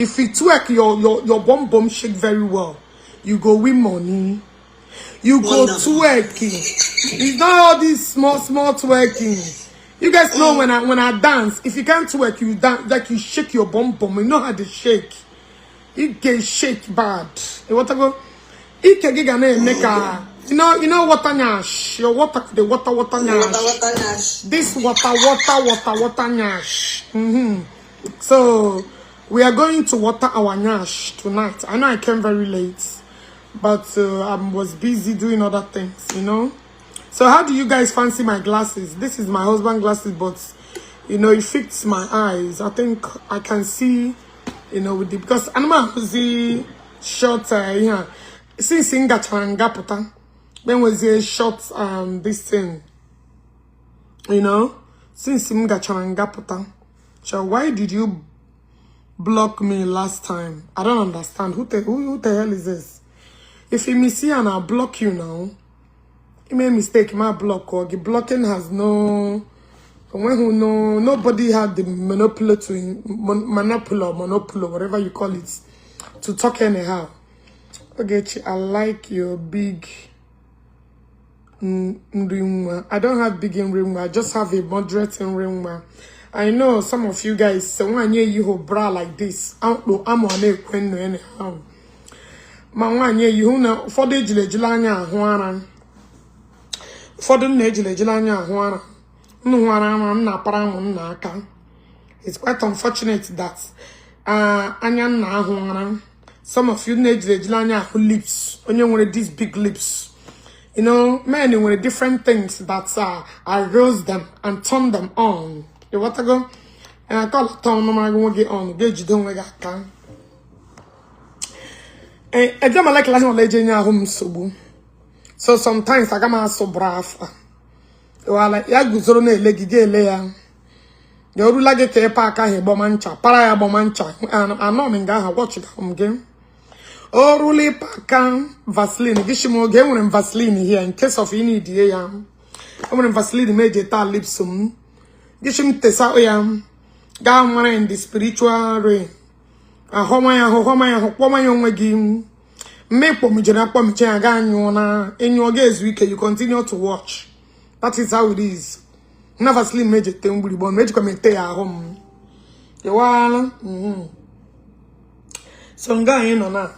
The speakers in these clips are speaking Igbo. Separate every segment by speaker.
Speaker 1: If you twerk, your bum bum shake very well, you go win money. You go
Speaker 2: Wonderful.
Speaker 1: twerking. It's not all this small small twerking. You guys know when I dance, if you can't twerk, you dance like you shake your bum bum. You know how to shake. You can shake bad. You want to go? Ike gị ga na-eme ka you know water nyash. Your water, the water water
Speaker 2: Water
Speaker 1: nyash.
Speaker 2: Water nyash.
Speaker 1: This water water water water nyash. So we are going to water our nyash tonight. I know I came very late, but I was busy doing other things. So how do you guys fancy my glasses? This is my husband glasses, but it fits my eyes. I think I can see with the, because animal see short here. Since m gachara nga pụta, then was a short this thing. Since m gachara nga pụta. So why did you block me last time? I don't understand. Who the hell is this? If you miss and I'll block you now. You made a mistake, my block or the blocking has no when who no nobody had the monopoly to monopoly or monopoly, whatever you call it, to talk anyhow. Okay, I like your big nri nwa. I don't have big nri nwa. I just have a moderate nri nwa. I know some of you guys say when you hold bra like this, amụ na-ekwe nnu anyhow. Ma nwaanyị eyi na ụfọdụ ejila ejila anya ahụ ara. Ụfọdụ nna ejila ejila anya ahụ ara. Nnu hụ ara ama m na-apara amụ nna aka. It's quite unfortunate that anya nna ahụ ara. Some of you na-ejila ejila anya ahụ lips. Onye nwere these big lips. Men nwere different things that arouse them and turn them on. You want to go? Call turn onwe gị on, ga-ejide onwe gị aka. Eje m alekela ihe ọla eji enye ahụ m nsogbu. So sometimes aga m asụ bra afa. Wala ya guzoro na-ele gị, ga-ele ya. Ya orula gị ka ịpa aka ahụ gbọma ncha, para ya gbọma ncha. Anọ m nga ahụ watch m gị. O rula ịpa aka Vaseline gị shi m oge enwere m Vaseline here in case of you need ya. Enwere m Vaseline m eji taa lips m. Gị shi m tesa ya gaa nwere in the spiritual realm. Ahụma ya ahụ, hụma ya ahụ, kpọma ya onwe gị. Mme kpọmijere akpọmije ya gaa nyụọ na ịnyụọ ga ezu ike, you continue to watch. That is how it is. Na Vaseline m eji ete mgbirigbo m ejikwa m ete ya ahụ m. Ịwaala? So nga anyị nọ na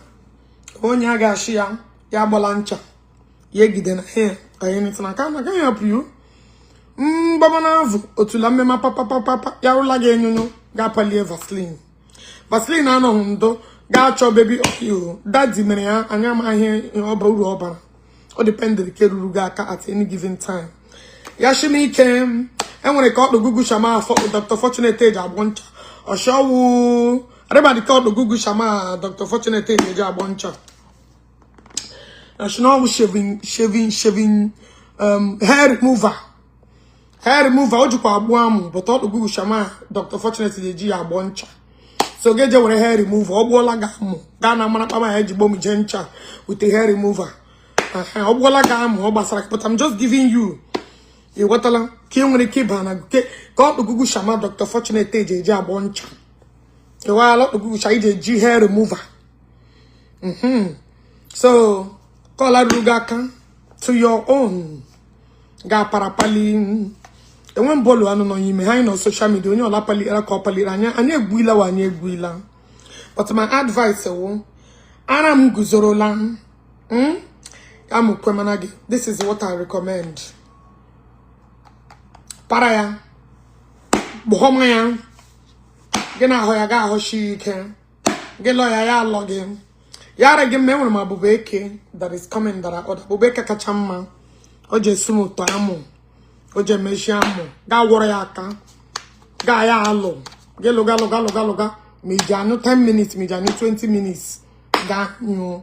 Speaker 1: onye a ga-achị ya ya agbala ncha ya egide na hair anything. I can't help you. Mgbaba na avụ otula mmema papapapapa ya rụla gị enyonyo ga-apalie Vaseline. Vaseline anọghị ndo gaa chọọ baby oil. Daddy mere ya anyị amaghị ọba uru ọ bara. Ọ dependịrị ke ruru gị aka at any given time. Ya shi m ike enwere ka ọkpụ Gugu Shama afọ Dr. Fortunate eji agbọ ncha. Ọshọwụ arịbadị ka ọkpụ Gugu Shama Dr. Fortunate eji agbọ ncha. National shaving shaving shaving hair remover, hair remover o jikwa agbụ amụ, but ọkpụ Gugu Shama Dr. Fortunate eji ya agbọ ncha. So ga eje were hair remover ọ gbuola gị amụ gaa na mara kpama ya eji gbomije ncha with the hair remover. Ọ gbuola gị amụ ọ gbasara, but I'm just giving you, ị ghọtala, ka ị nwere ike ịba na ka ọkpụ Gugu Shama Dr. Fortunate eji eji agbọ ncha. Ịwaala ọkpụ Gugu Shama iji eji hair remover. So kọla ruru gị aka to your own ga-aparapali enwe mbọọlụ anụ nọ n'ime ha. Anyị nọ social media, onye ọla paliri ka ọ paliri anyị, anyị egbuila wa anyị egbuila. But my advice wụ ara m guzorola amụkwemana gị. This is what I recommend: para ya, gbọma ya gị na ahụ ya ga ahụchi ike gị lọ ya ya alọ gị ya ara gị mma. Enwere m abụba eke that is coming that I order. Abụba eke kacha mma, o ji esi m ụtọ amụ, o ji emechi amụ gaa wọrọ ya aka gaa ya alụ gị lụga lụga lụga lụga ma iji anyụ 10 minutes, ma iji anyụ 20 minutes gaa nyụọ.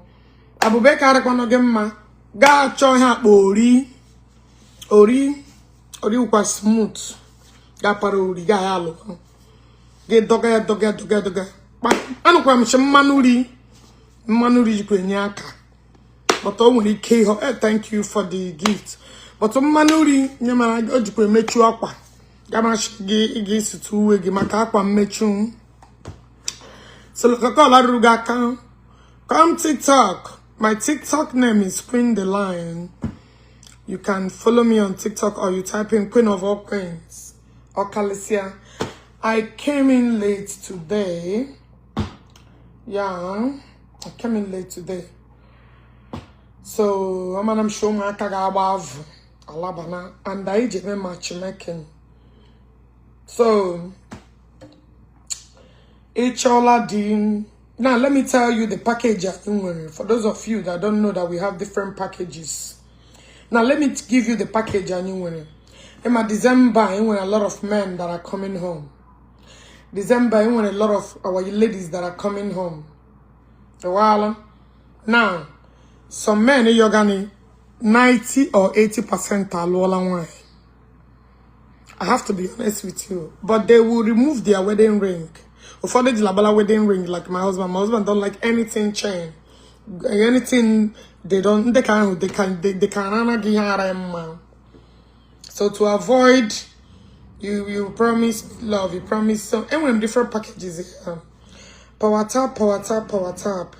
Speaker 1: Abụba eke arịkwanụ gị mma, gaa chọọ ihe akpa ori ori ori wụkwa smooth gaa para ori gaa ya alụ gị dọga ya dọga dọga dọga. Anụkwara m chi mmanụ ri, mmanụ ri jikwa enye aka, but o nwere ike ịghọ thank you for the gift, but mmanụ nri nye mara o jikwa emechu akwa gamachi gị ị ga-esite uwe gị maka akwa mmechu. So call ruru gị aka. Come TikTok. My TikTok name is Queen the Lion. You can follow me on TikTok or you type in Queen of All Queens or Kalicia. I came in late today. Yeah, I came in late today. So I'm gonna show my aka ga-agba avụ alabana and anyị ji eme matchmaking. So ịchọla di. Now let me tell you the package anyị nwere. For those of you that don't know that we have different packages. Now let me give you the package anyị nwere. In my December, anyị nwere a lot of men that are coming home. December, anyị nwere a lot of our ladies that are coming home. Ewala. Now, some men yogani 90 or 80% alụọla nwanyị. I have to be honest with you. But they will remove their wedding ring. Ụfọdụ ji labala wedding ring, like my husband. My husband don't like anything chain. Anything they don't they can they can they, they can anaghị ihe ara mma. So to avoid you promise love, you promise some, enwere m different packages here. Power tap, power tap, power tap.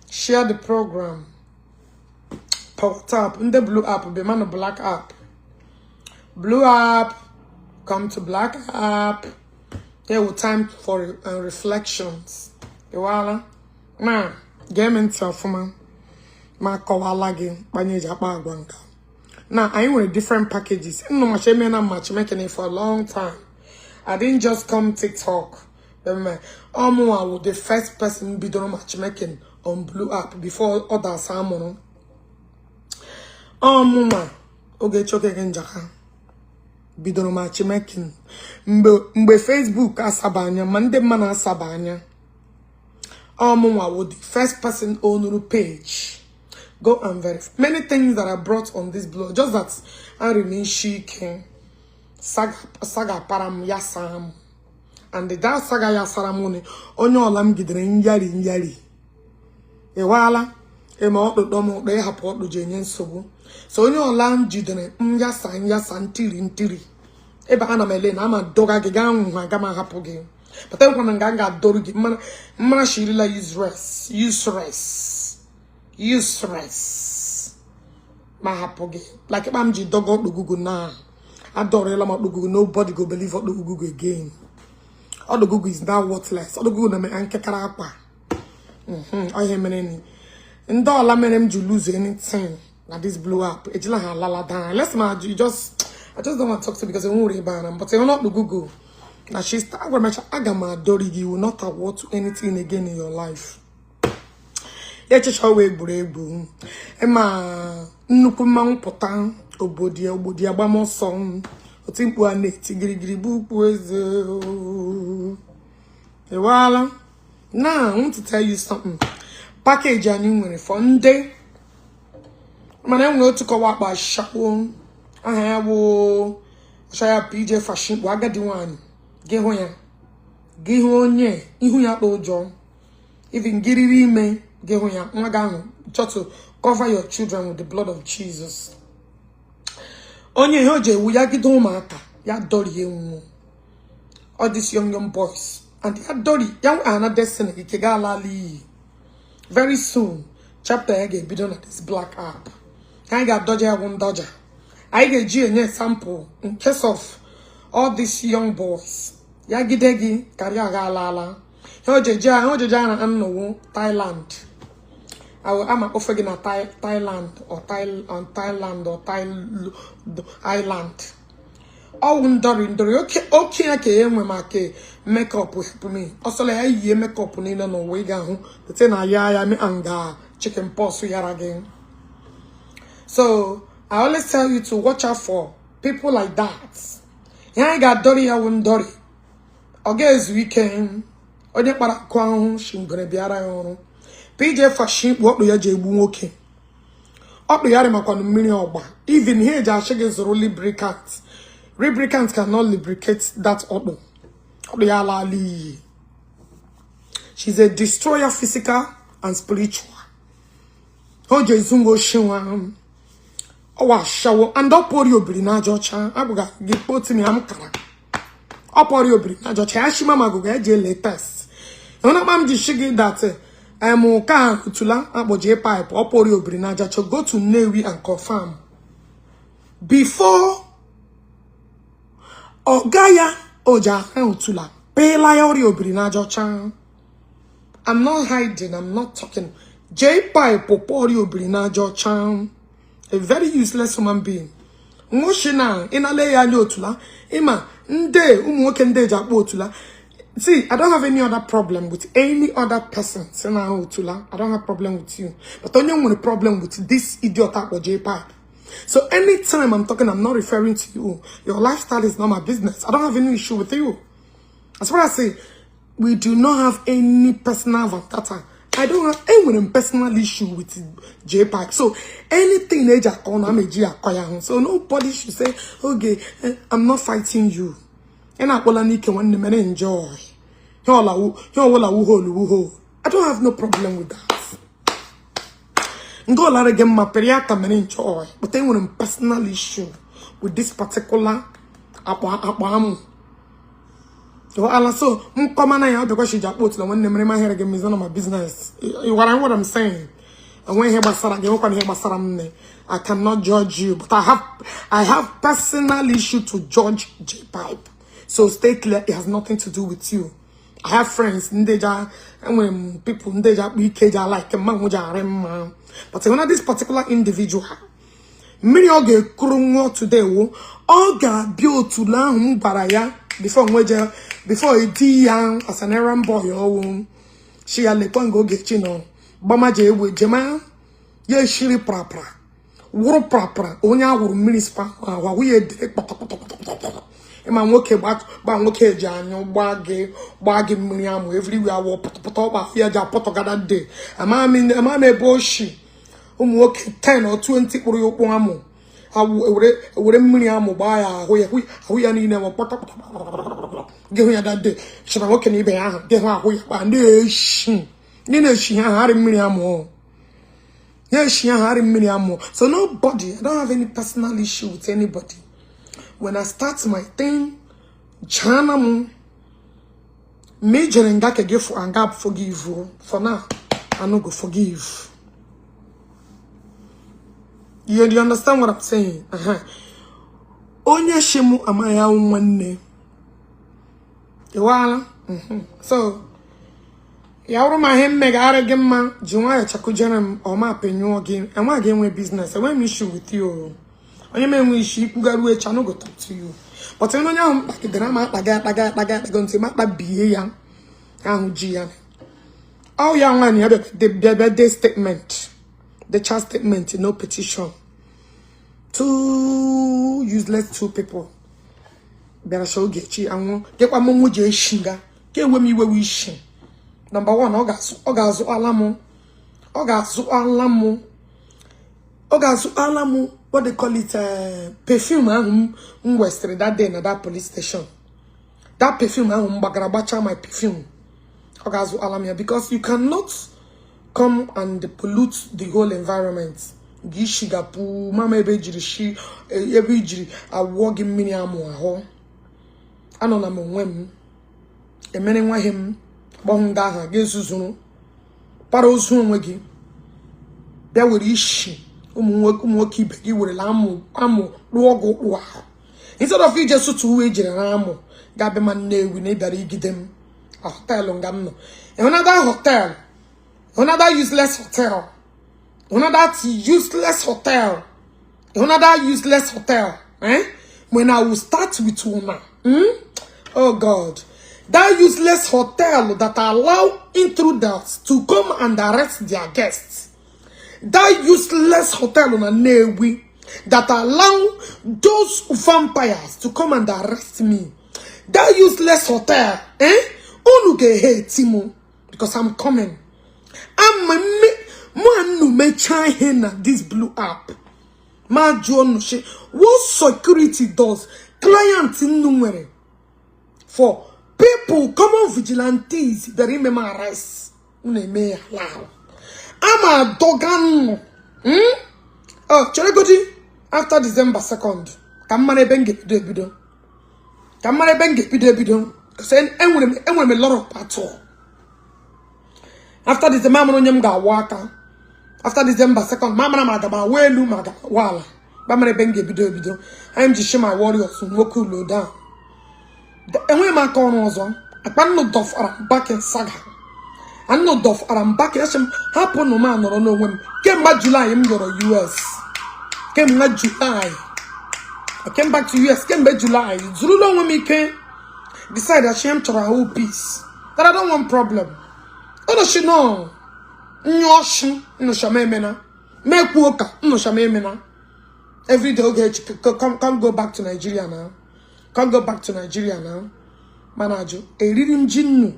Speaker 1: Share the program. Power tap. Ndị blue app, be man black app. Blue app, come to black app. Here with time for reflections. Iwala. Ma, gee m ntị ọfụma. Ma kọwala gị kpanye eji akpa agwa nka. Now, anyị nwere different packages. Nnụ macha eme na matchmaking for a long time. I didn't just come TikTok. Ọmụnwa was the first person bidoro matchmaking on Blue app before others amụrụ. Ọmụnwa Ogechi Okeke Njaka bidoro matchmaking mgbe Facebook asaba anya ma ndị mmadụ asaba anya. Ọmụnwa was the first person onuru page. Go and verify. Many things that I brought on this blog, just that I remain shaking. Saga saga param yasam. And that saga yasara m ni onye ọla m gidere nyari nyari. Ịwaala ịma ọkpụkpọ m ụkpọ ịhapụ ọkpụ ji enye nsogbu. So onye ọla m jidere nyasa nyasa ntiri ntiri. Ebe ana m ele na ama dọga gị gaa nwụ aga m ahapụ gị. Pụta nkwa na nga m ga-adọrọ gị mmara mmara shirila useless, useless, useless. Ma hapụ gị like ịkpa m ji dọga ọkpụgugu na adọrịla m ọkpụgugu. Nobody go believe ọkpụgugu again. Ọkpụgugu is now worthless. Ọkpụgugu na-eme nkekara akwa. Ọ ihe mere ni ndị ọla mere m ji lose anything na this blue app ejila ha alala daa unless ma you just I just don't want to talk to because enwere ebe a na, but ịhụ na ọkpụgugu na she agwara m ya, aga m adọrị gị, you will not award to anything again in your life. Ya echecha wee egwuregwu ịma nnukwu mmanwụ pụta obodo ya obodo ya agbamọsọ oti mkpu a na-eti girigiri bụ ukwu eze. Ịwaala. Now I want to tell you something. Package anyị nwere for ndị mana enwere otu kọwa akpa shakwo aha ya bụ ọcha ya PJ Fashion bụ agadi nwanyị. Gị hụ ya, gị hụ onye ihu ya kpa ụjọ, even gịrịrị ime gị hụ ya nwa gị ahụ chọ to cover your children with the blood of Jesus. Onye ihe o ji ewu ya gide ụmụaka ya dọrie nwụọ all these young young boys and ya dọri ya ana destiny ike ga alala iyi. Very soon chapter ya ga-ebido na this black app. Anyị ga-adọja ya bụ ndọja anyị ga-eji enye sample in case of all these young boys ya gide gị karịa aga ala ala ihe ojeje ihe ojeje a na nnọwo Thailand ama ofe gị na Thailand or on Thailand or Island ọwụ ndọrị ndọrị oke oke ya ka ya enwe maka makeup help me ọsọla ya yie makeup niile n'ụwa ị ga-ahụ tete na ya ya me nga chicken pox yara gị. So I always tell you to watch out for people like that. Ihe anyị ga-adọrị ya wụ ndọrị ọ ga-ezu ike onye kpara akụ ahụhụ shingere bịara ya ọrụ. PJ Fashion kpu ọkpụ ya ji egbu nwoke ọkpụ ya rịmakwanụ mmiri ọgba. Even ihe eji achị gị zụrụ lubricant, lubricant cannot lubricate that ọkpụ. Ọkpụ ya alaala iyi. She's a destroyer, physical and spiritual. O ji ezu oshi nwa ọwa ashawo and ọ pụrụ obiri n'aja ọcha agwụga gị kpotu ya m kara ọ pụrụ obiri n'aja ọcha ya shima ma gụga eji ele test. Ịhụnakpa m ji shi gị that em ka otula akpọ J Pipe ọ pụrụ obiri n'aja cho. Go to Nnewi and confirm before ọga ya oji ahụ otula peela ya ọrịa obiri n'aja ọcha. I'm not hiding, I'm not talking. J Pipe ọrịa obiri n'aja ọcha, a very useless human being. Nwoshi na ịnale ya anya otula ịma ndị ụmụ nwoke ndị eji akpọ otula. See, I don't have any other problem with any other person si na ahụ otula. I don't have problem with you, but onye nwere problem with this idiot akpọ J Pipe. So anytime I'm talking, I'm not referring to you. Your lifestyle is not my business. I don't have any issue with you. As far as say, we do not have any personal vendetta. I don't have any personal issue with J Pipe. So anything eji akọ na ameji akọ ya ahụ. So nobody should say, "Okay, I'm not fighting you." Ị na-akpọla n'ike nwanne mere enjoy. Ihe ọwụla wuhol wuhol. I don't have no problem with that. Nke ọlara gị mma pịrị aka mere enjoy. But enwere m personal issue with this particular akpa akpa amụ. Ala so nkọma na ya ọ bịakwa shi ji akpọ otula nwanne mere mahịrị gị is none of my business. You what I'm saying? Enwe ihe gbasara gị, enwekwana ihe gbasara m nne. I cannot judge you, but I have personal issue to judge J Pipe. So stay clear, it has nothing to do with you. I have friends ndị ja enwere m people ndị ji akpọ ike ji like mmanwụ ji arị mma. But when this particular individual mmiri ọ ga-ekuru nwụọ today wo ọ ga-abịa otule ahụ m gwara ya before nweje before edi ya as an errand boy ọwụ shi ya lekwa nga Ogechi nọ gbamaje egbe jema ya eshiri prapra wụrụ prapra onye awụrụ mmiri spa ahụ ahụ ya edere kpọtọkpọtọkpọtọkpọtọ ịma nwoke gba nwoke ji anyụ gbaa gị mmiri amụ everywhere awụ pọtọpọtọ ọkpa ahụ ya ji apọtọgada de ama m ebe o shi ụmụ nwoke 10 or 20 kpụrụ ya ụkpụ amụ awụ ewere mmiri amụ gbaa ya ahụ ya ahụ ya niile ma kpọtọkpọtọkpọtọkpọtọ gị hụ ya dade chịrị nwoke na ibe ya ahụ gị hụ ahụ ya gbaa ndị eshi ndị na-eshi ha arị mmiri amụ ya eshi ahụ arị mmiri amụ. So nobody, I don't have any personal issue with anybody. When I start my thing, chana m ma ijere nga ka gị nga forgive o. For now, I no go forgive you. You understand what I'm saying? Uh-huh. Onye shi mụ amaghị ahụ nwanne ịwaala. So ya bụrụ ma ihe mmegharị gị mma ji nwayọọ chakujere m ọma penyụọ gị enwe gị enwe business enwe m issue with you o. Onye m enwe issue ikwugaruo echi, I no go talk to you, but onye ahụ m kpagidere ama akpaga akpaga akpaga akpaga ntị ma akpabie ya ahụ ji ya ọ ya nwaanyị ya bịa bịa de statement the statement, no petition. Two useless, two people bịara sha Ogechi anwụ gekwa m mụ ji eshi nga ka enwe m iwe ishi. Number one, ọ ga-azụ ala m, ọ ga-azụ ala m, ọ ga-azụ ala m. What they call it, perfume ahụ m westịrị that day na that police station, that perfume ahụ m gbagara gbacha my perfume, ọ ga-azụ ala m ya, because you cannot come and pollute the whole environment. Gị shigapụ mama ebe ejiri shi ebe ijiri awụọ gị mmiri amụ ahụ anọ na m onwe m emere nwaghị m kpọọ ndị ahụ gị ezuzuru para ozu onwe gị bịa were ishi ụmụ nwoke ibe gị werela amụ amụ rụọ gị ụkpụ ahụ instead of ije sụtụ uwe ejiri na amụ ga-abịa ma Nnewi na ịbịara igide m na hotel nga m nọ. Ịhụnada hotel, ịhụnada useless hotel, ịhụnada useless hotel, ịhụnada useless hotel, eh? When I will start with una, Oh God, that useless hotel that allow intruders to come and arrest their guests, that useless hotel na Nnewi that allow those vampires to come and arrest me, that useless hotel, eh? Unu ga-hate m because I'm coming. Ama mụ anu mechaa ihe na this blue app ma jụọ unu shi what security does client nnu nwere for people, common vigilantes bịara ime m arrest, unu eme ya allow ama adọga nnụ. Oh, cheregodi after December 2nd ka m mara ebe m ga-ebido ebido, ka m mara ebe m ga-ebido ebido, because enwere m a lot of battle. After this, ma mara onye m ga-awụ aka. After December 2nd, ma mara ma aga m awụ elu ma aga m awụ ala. Ma mara ebe m ga-ebido ebido. Anyị m ji shi my warriors nwoke ulo down. Enweghị m aka ọrụ ọzọ. Akpa nnụ dọfara m back in saga. Annụ dọfara m back, asị m hapụnụ m anọrọ n'onwe m. Kemgbe July m yọrọ US. Kemgbe July. I came back to US kemgbe July. Zurula onwe m ike. Decide that m chọrọ ahụ peace. That I don't want problem. Unu shi no. Nyụọ shi nnụcha m emena. Mekwuo ka nnụcha m emena. Every day Ogechi, come, come go back to Nigeria now. Come go back to Nigeria now. Mana ajụ, eriri m ji nnu,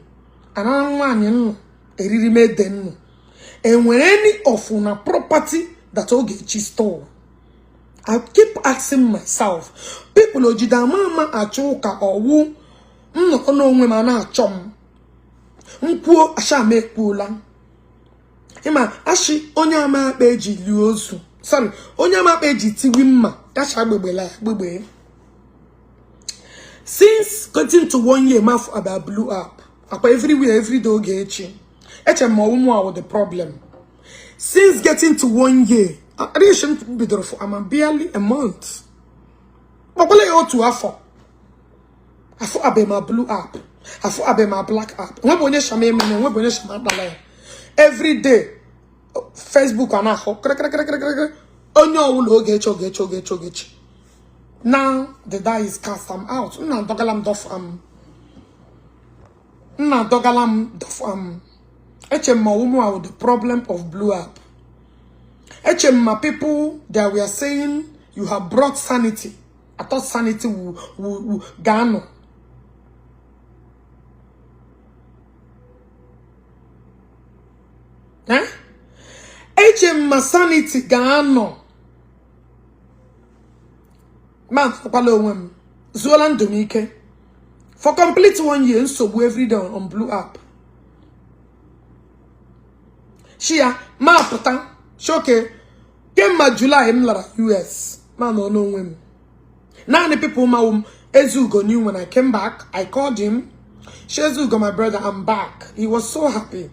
Speaker 1: anara nwaanyị nnu, eriri m ede nnu. Enwere any of una property that Ogechi stole? I keep asking myself, people ojide ama ama achọ ụka ọwụ m nọrọ n'onwe m a na-achọ m. Nkwuo asha m ekwuola. Ịma ashị onye ama akpa eji lie ozu. Sorry, onye ama akpa eji tiwi mma, kasha agbegbela ya agbegbe. Since getting to one year, maf about blue app. Akwa everywhere, every day Ogechi. Eche m ọwụ mụ awụ the problem. Since getting to one year, adịghị m bidoro for ama barely a month. Gbakwala ya otu afọ. Afọ abe ma blue app. Afọ abe ma black app. Enwebụ onye shama emene, enwebụ onye shama akpala ya. Every day, Facebook a na-ahụ kịrịkịrịkịrịkịrị. Onye ọwụla Ogechi, Ogechi, Ogechi, Ogechi. Now the die is cast. I'm out. Nna adọgala m dọfụ m. Nna adọgala m dọfụ m. Eche m ma ọwụmụ ahụ the problem of blue app. Eche m ma people that were saying you have brought sanity. I thought sanity will ga-anọ. Eh? Eche m ma sanity ga-anọ. Ma akwala onwe m. Zuola ndụ m ike. For complete one year, nsogbu every day on blue app. Shi ya, ma pụta. Shoke, kemgbe July m lara US, ma nọ n'onwe m. Naanị people ma m Ezugo knew when I came back. I called him. Shi Ezugo, my brother, I'm back. He was so happy.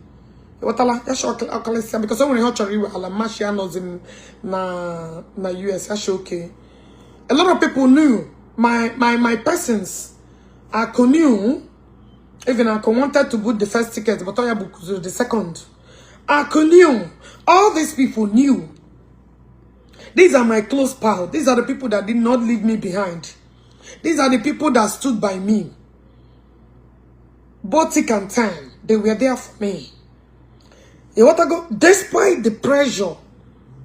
Speaker 1: Ghọtala ya shi ọkalịsịa because o nwere ihe ọ chọrọ iwe ala mmachi anọzi m na US ya shi okay. A lot of people knew my persons. Aku knew. Even Aku wanted to book the first ticket, but Oya booked the second. Aku knew. All these people knew. These are my close pals. These are the people that did not leave me behind. These are the people that stood by me. Both thick and thin, they were there for me. You want to go? Despite the pressure,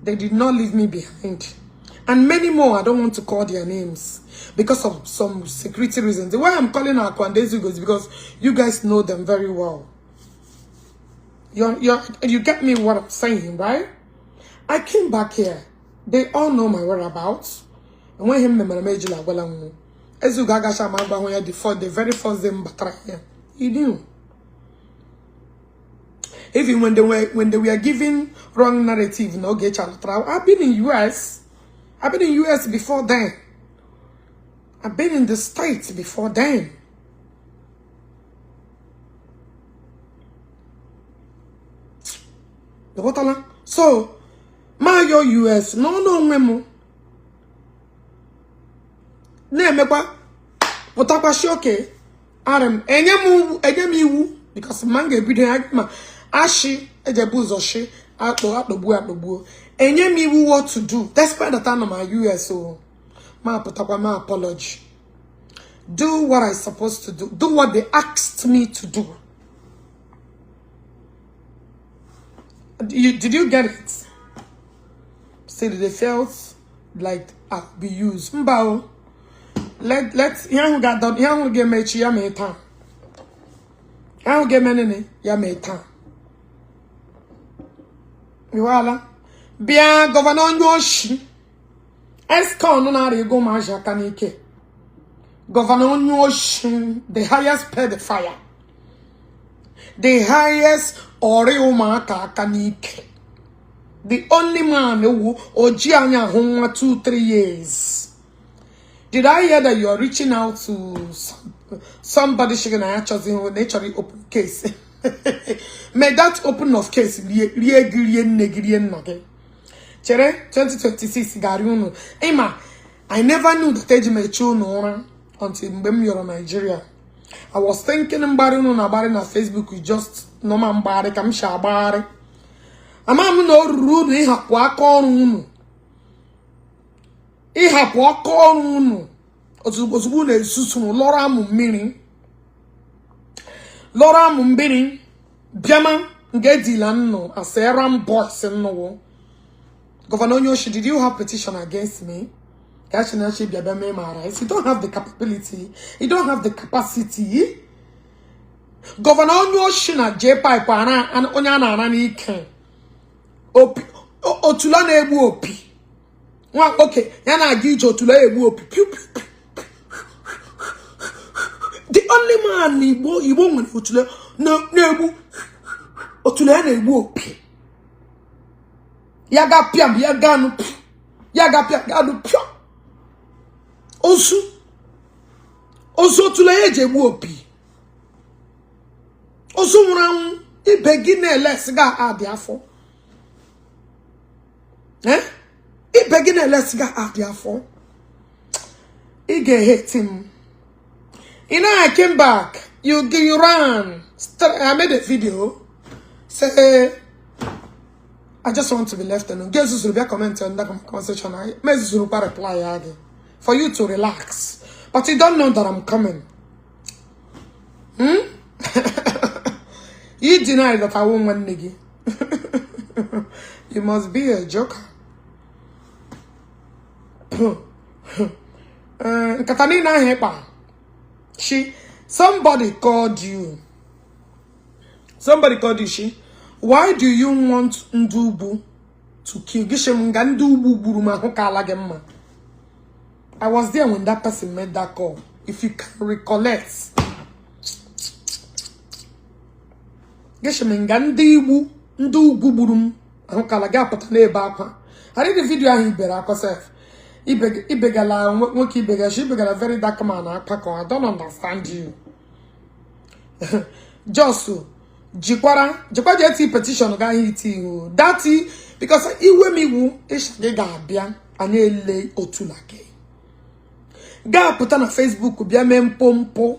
Speaker 1: they did not leave me behind. And many more, I don't want to call their names because of some security reasons. The way I'm calling Aku and Ezugo is because you guys know them very well. You get me what I'm saying, right? I came back here. They all know my whereabouts. And when him memere m ejila agwala m Ezugo agacha ma agwa ya the very first day m batara here. He knew. Even when they were giving wrong narrative, no Ogechi alọtara. I've been in US. I've been in US before then. I've been in the States before then. Ghọtala? So, ma yo US nọ n'onwe m na-emekwa pụtakwa shi oke arị m enye m iwu because ma m ga-ebido ya ma ashị ejebe ụzọ shi akpọ akpọgbuo akpọgbuo enye m iwu what to do despite that anọ m US o ma pụtakwa ma apology, do what I supposed to do, do what they asked me to do. Did you get it? Say they felt like I'll be used. Mba o. Let ihe ahụ ga-adọ ihe ahụ ga-eme echi ya mee taa. Ihe ahụ ga-eme nene ya mee taa. Iwala. Bịa governor onye oshi. Escon na-arị ego ụmụazị aka n'ike. Governor onye oshi, the highest paid fire. The highest ọrị ụmụaka aka n'ike. The only man who oji anya ahụ nwa 2-3 years. Did I hear that you are reaching out to somebody shaking na achọzi na ịchọrọ open case? May that open of case rie rie gị, rie nne gị, rie nna gị. Chere 2026 ga-arị unu. Ịma, I never knew that eji m eche unu ụra until mgbe m yọrọ Nigeria. I was thinking mgbarị unu na-agbarị na Facebook is just normal mgbagharị ka m si agbagharị. Ama m na o ruru unu ịhapụ aka ọrụ unu, ịhapụ aka ọrụ unu ozugbo ozugbo unu esusuru lọrọ amụ mmiri, lọrọ amụ mmiri bịama nga edila nnụ as errand boys nnụwụ. Governor Onyoshi, did you have petition against me? Gachinachi bịa bịa mee m arrest. You don't have the capability. You don't have the capacity. Governor Onyoshi na J pipe ara onye a na-ara n'ike. Opi otula na-egbu opi. Nwa oke ya na-aga ije, otula egbu opi. Piu, piu, piu. The only man Igbo Igbo nwere otula na-egbu, otula ya na-egbu opi. Ya ga pịam, ya ga nụ, ya ga pịam, ga nụ pịa. Ozu ozu otula ya eji egbu opi. Ozu nwụrụ anwụ ibe gị na-ele siga adị afọ. Eh? Ibe gị na-ele siga adị afọ. Ị ga-eheti m. You know, I came back. You ran. I made a video. Say, I just want to be left alone. Get zuzuru bịa comment on that conversation. I me zuzuru kwa reply ya gị. For you to relax. But you don't know that I'm coming. You deny that I won't win nigga. You must be a joker. Nkata niile ahụ ịkpa. She, somebody called you. Somebody called you, she. Why do you want ndị ugwu to kill? Gị m nga ndị ugwu gburu m ahụ ka ala gị mma. I was there when that person made that call. If you can recollect. Gị m nga ndị igbu ndị ugwu gburu m ahụ ka ala gị apụta n'ebe akwa. I the video ahụ ibere akwa sef. Ibegala nwoke ibegala she ibegala very dark man akwa ka I don't understand you. Just jikwara jikwa jee tii petition ga ahụ iti ihu dati because iwe m iwu ịsha gị ga-abịa anyị ele otula gị ga-apụta na Facebook bịa mee mpompo,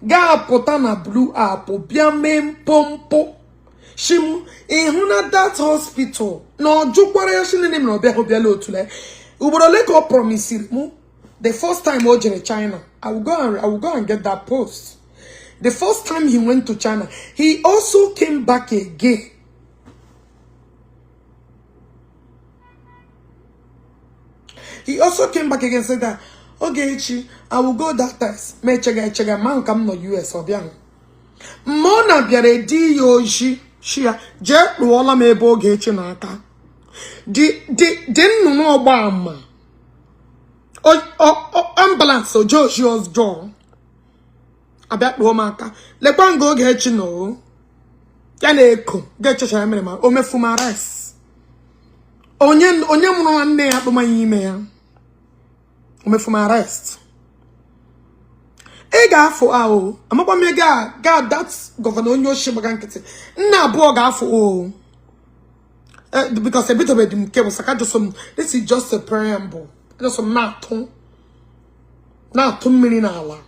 Speaker 1: ga-apụta na blue app bịa mee mpompo shim ịhụ na that hospital na ọ jụkwara ya shi nne m na ọbịa hụ bịala otule ugboro ole ka ọ promisiri mụ. The first time o jere China, I will go and get that post. The first time he went to China, he also came back again. He also came back again, said that, "Ogechi, I will go that test." Ma echega echega ma nka m nọ US ọ bịa. Mma ọ na-bịara edi ya oji shi ya jee kpụọla m ebe Ogechi n'aka. Dị dị dị nnụnụ ọgba ama. Ambulance oje oji ọjọọ. Abịa kpụọ m aka. Lekwa nga Ogechi nọ o. Ya na-eko ga-echecha ya mere ma o mefu m arrest. Onye onye mụrụ nwanne ya akpụmanya ime ya. O mefu m arrest. Ị ga-afụ ahụ amakwa m ga ga that governor onye ochie gbaga nkịtị nna abụọ ga-afụ o. Because ebidobeghị m nke bụ saka just m, this is just a preamble, just m na-atụ na-atụ mmiri n'ala.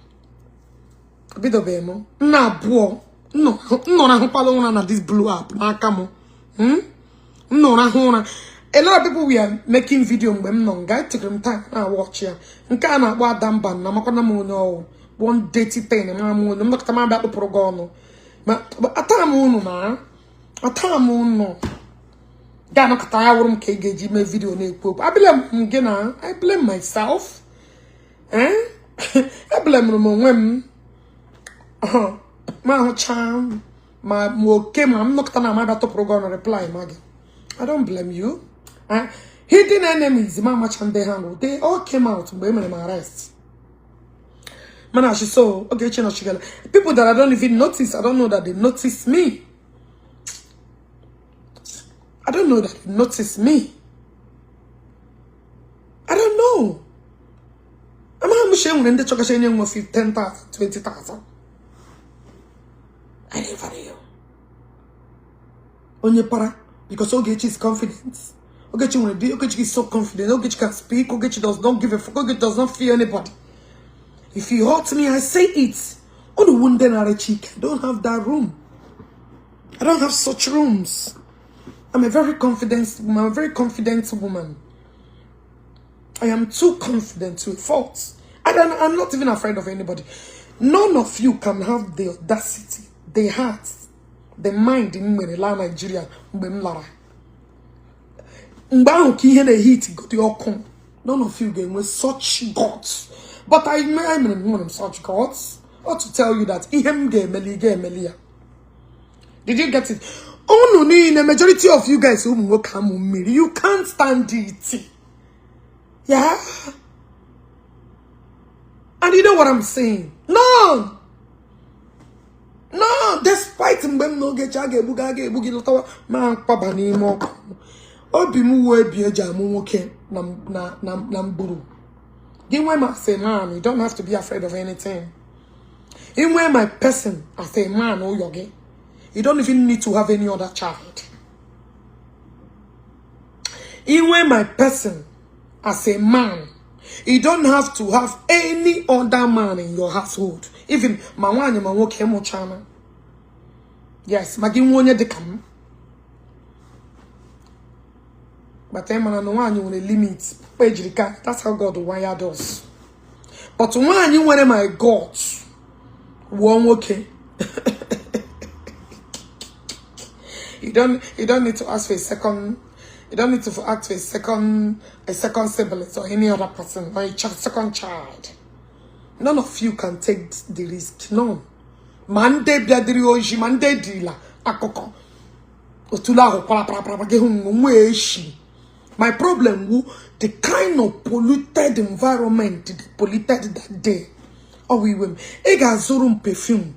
Speaker 1: Ebidobeghị m nna abụọ m nọrọ ahụkwala ụra na this blue app n'aka m. M nọrọ ahụ ụra. A lot of people were making video mgbe m nọ nga etikere m time na watch ya nke a na-akpọ Adamba na amakwana m onye ọwụ one dirty thing mara m onye m nọkọta m abịa kpụpụrụ gị ọnụ ma ata m unu na ata m unu ga-anọkọta ya wụrụ m ka ị ga-eji mee video na-ekwu okwu. Abịla m gị na I blame myself, eh, eblamere m onwe m ma ahụcha ma ma oke ma m nọkọta na amabịa tụpụrụ gị ọnụ reply ma gị. I don't blame you. Hidden enemies ma amacha ndị ha nụ, they all came out mgbe e mere m arrest. Mana she so Ogechi nọchigala people that I don't even notice. I don't know that they notice me. I don't know that they notice me. I don't know. Amaghị m shi enwere ndị chọkacha enye nwe 10,000, 20,000. I never Onye para, because Ogechi is confident. Ogechi nwere di. Ogechi is so confident. Ogechi can speak. Ogechi does not give a fuck. Ogechi does not fear anybody. If you hurt me, I say it. Unu wu ndị nara chike. I don't have that room. I don't have such rooms. I'm a very confident woman. I am too confident to a fault. I'm not even afraid of anybody. None of you can have the audacity, the heart, the mind m nwere laa Nigeria mgbe m lara. Mgbe ahụ ka ihe na-ehit godi ọkụ. None of you ga-enwe such guts. But I mere nwere m such guts. Or to tell you that ihe m ga-emeli, ị ga-emeli ya. Did you get it? Unu niile, majority of you guys, ụmụ nwoke amụ mmiri, you can't stand it. Yeah. And you know what I'm saying? No. No, despite mgbe m n'Ogechi a ga-egbu gị, a ga-egbu gị, lọtawa ma mkpaba n'ime ọkụ. Obi m wuo ebi eji amụ nwoke na mburu. Gị nwee m as a man, you don't have to be afraid of anything. Ị nwee my person as a man ụyọ gị. You don't even need to have any other child. Ị nwee my person as a man, you don't have to have any other man in your household. Even ma nwaanyị ma nwoke mụchana. Yes, ma gị nwe onye dịka m. But ị mara na nwaanyị nwere limit. Papa ejiri ka, that's how God wired us. But nwaanyị nwere my guts wụọ nwoke. You don't need to ask for a second, you don't need to ask for a second sibling or any other person or a second child. None of you can take the risk. None. Ma ndị bịadịrị oji ma ndị dịla akụkọ otulu ahụ kwara para gị hụ nwa eshi. My problem wu the kind of polluted environment they polluted that day. Ọ wụ iwe m. Ị ga-azụrụ m perfume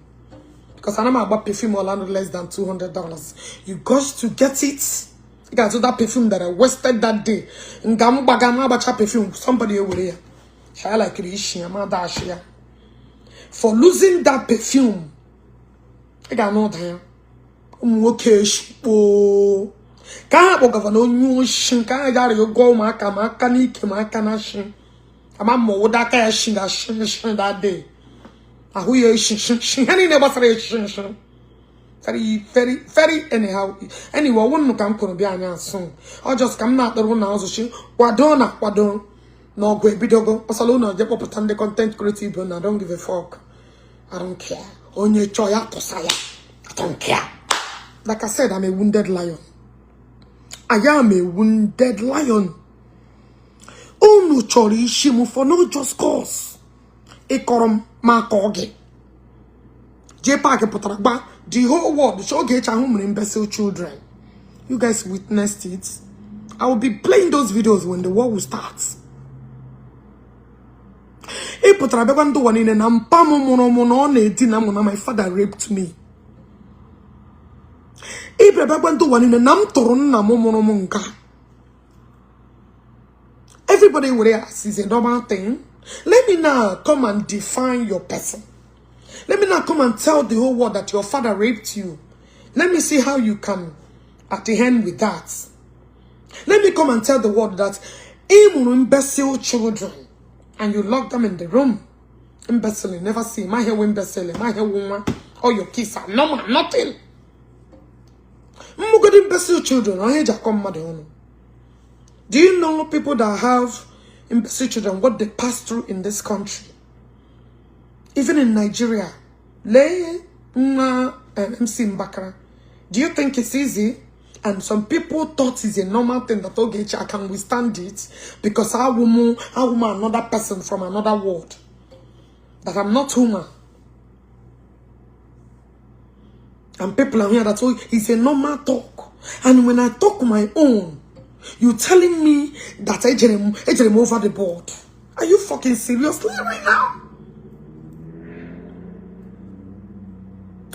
Speaker 1: because ana m agba perfume ọla no less than $200. You got to get it. Ị ga-azụ that perfume that I wasted that day. Nga m gbaga m agbacha perfume, somebody ewere ya. Shaya like ishi ya ma dash ya. For losing that perfume, ị ga-anụ ụda ya. Ụmụ nwoke eshikpo ka ha kpọ governor onye oshi nke ha gara ụgwọ ụmụaka ma aka n'ike ma aka na shi ama ma ụda aka ya shi ga shi shi that day, ahụ ya eshi shi shi, ihe niile gbasara eshi shi, very very very anyhow. Anyway, ọwụ nnụ ka m kwuru bịa anyị asụ ọ just ka m na-akpọrọ na ọzụchi kwado na kwado na ọgụ ebidogo ọsọla ụlọ je kpọpụta ndị content creative na I don't give a fuck. I don't care. Onye chọọ ya tụsa ya. I don't care. Like I said, I'm a wounded lion. I am a wounded lion. Unu chọrọ isi m for no just cause. Ịkọrọ m ma akọ gị. JPAC pụtara gba the whole world. So Ogechi ahụ mere imbecile children. You guys witnessed it. I will be playing those videos when the war will start. Ị pụtara bịakwa ndị ụwa niile na mpa m mụrụ mụ na ọ na-edina mụ, na my father raped me. Ị bịara bịakwa ndị ụwa niile na m tụrụ nna m mụrụ m nka. Everybody were as is a normal thing. Let me now come and define your person. Let me now come and tell the whole world that your father raped you. Let me see how you can apprehend with that. Let me come and tell the world that ị mụrụ imbecile children and you lock them in the room. Imbecile, you never see. My hair imbecile, my hair woman. All your kids are normal, nothing. Mmugodi imbecile children, ọ eji akọ mmadụ ọnụ. Do you know people that have imbecile children, what they pass through in this country? Even in Nigeria, lee nwa MC Mbakara. Do you think it's easy? And some people thought it's a normal thing that Ogechi, I can withstand it because I woman another person from another world. That I'm not human. And people are here that, oh, it's a normal talk. And when I talk my own, you telling me that I ejere over the board. Are you fucking seriously right now?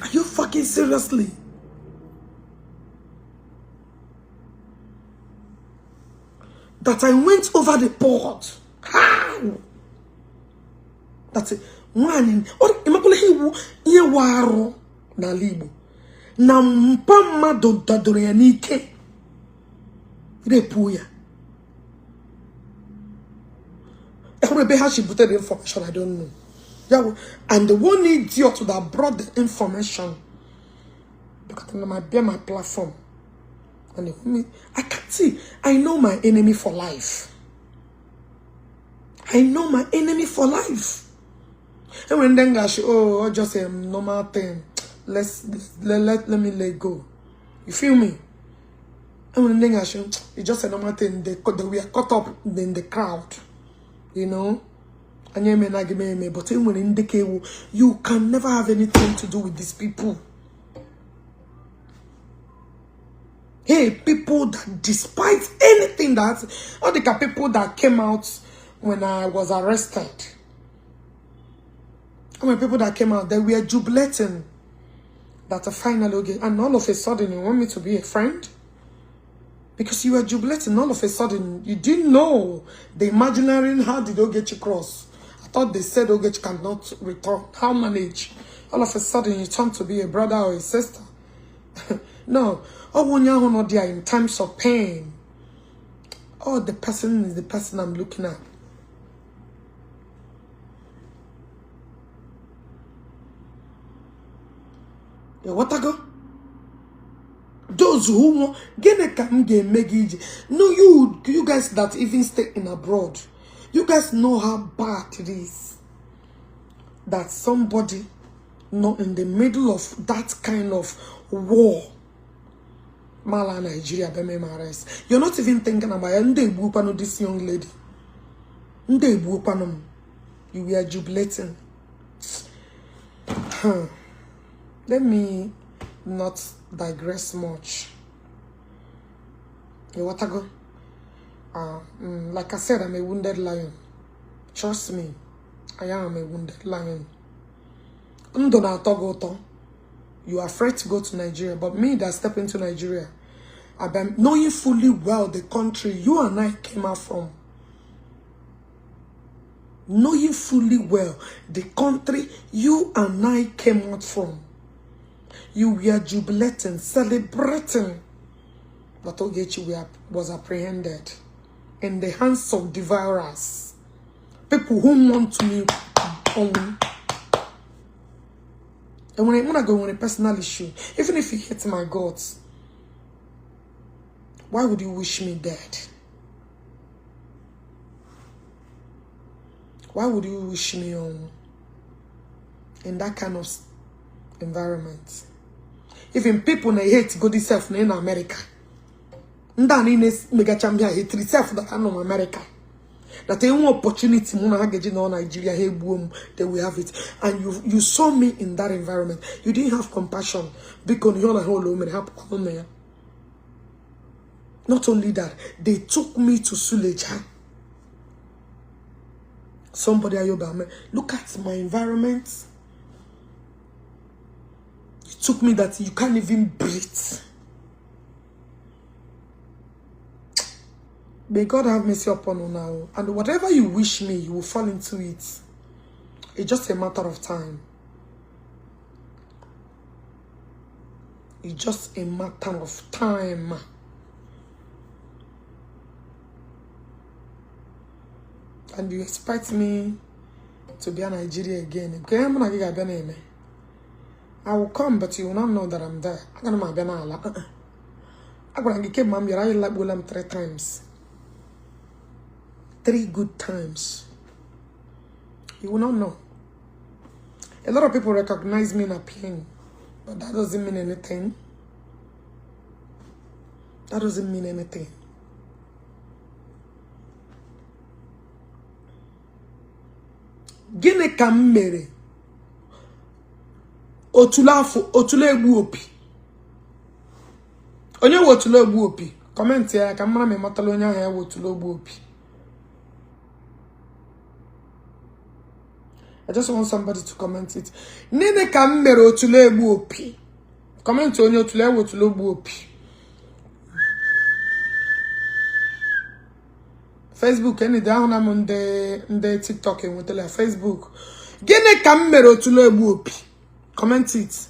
Speaker 1: Are you fucking seriously? That I went over the board. How? That's it. Nwaanyị, ọ ịmakwala ihe iwu ihe wụ arụ n'ala Igbo. Na mpa mmadụ dadoro ya n'ike, rape ya. Ehụrụ ebe ha si bute the information, I don't know. Yeah, and the one idiot that brought the information because na my my platform and me, I can't see. I know my enemy for life. I know my enemy for life. And when then gosh, oh, just a normal thing. Let me let go. You feel me? And when then gosh, it's just a normal thing. They we are caught up in the crowd. Anyị eme na gị eme, but enwere ndị ka ewu. You can never have anything to do with these people. Hey, people that despite anything that all the people that came out when I was arrested. I mean, people that came out, they were jubilating that finally, okay, and all of a sudden you want me to be a friend? Because you were jubilating all of a sudden, you didn't know the imaginary. How did Ogechi cross? I thought they said Ogechi cannot return. How manage? All of a sudden you turn to be a brother or a sister. No. Oh, when you're not there in times of pain. Oh, the person is the person I'm looking at. Yeah, what I go? Those who want, gịnị ka m ga-eme gị iji? No, you guys that even stay in abroad, you guys know how bad it is that somebody not in the middle of that kind of war, mala Nigeria bịa mee arrest. You're not even thinking about ya. Ndị egbuokwanụ this young lady, ndị egbuokwanụ m. You were jubilating. Huh. Let me not digress much. You want to go? Like I said, I'm a wounded lion. Trust me, I am a wounded lion. Ndụ na-atọ gị ụtọ. You are afraid to go to Nigeria, but me that step into Nigeria, I've knowing fully well the country you and I came out from. Knowing fully well the country you and I came out from. You were jubilating, celebrating that Ogechi was apprehended in the hands of devourers. People who want me on. And when I go on a personal issue, even if you hate my guts, why would you wish me dead? Why would you wish me on in that kind of environment? Even people na hate go self na in America. Ndị a niile megacha mbịa hate self that anọ m America. That enwe opportunity mụ na ha ga-eji nọ Nigeria, ha egbuo m, they will have it. And you saw me in that environment. You didn't have compassion. Biko na ihe ọ na ha ụlọ o mere hapụkwa ụlọ ya. Not only that, they took me to Suleja. Somebody ayoba, look at my environment. It took me that you can't even breathe. May God have mercy upon you now. And whatever you wish me, you will fall into it. It's just a matter of time. It's just a matter of time. And you expect me to be in Nigeria again? Okay, I'm not gonna be. I will come, but you will not know that I'm there. I'm gonna be n'ala. Agwara gị kemgbe m bịara, anyị lakpuola m three times. Three good times. You will not know. A lot of people recognize me in a plane, but that doesn't mean anything. That doesn't mean anything. Gịnị ka m mere? Otule afọ, otule egbu opi. Onye wụ otule egbu opi? Comment ya ka m mara ma ị matala onye ahụ ya wụ otule egbu opi. I just want somebody to comment it. Nene ka m mere otule egbu opi. Comment onye otule ewu otule egbu opi. Facebook enide ahụ na m ndị TikTok enwetala ya Facebook. Gịnị ka m mere otule egbu opi? Comment it.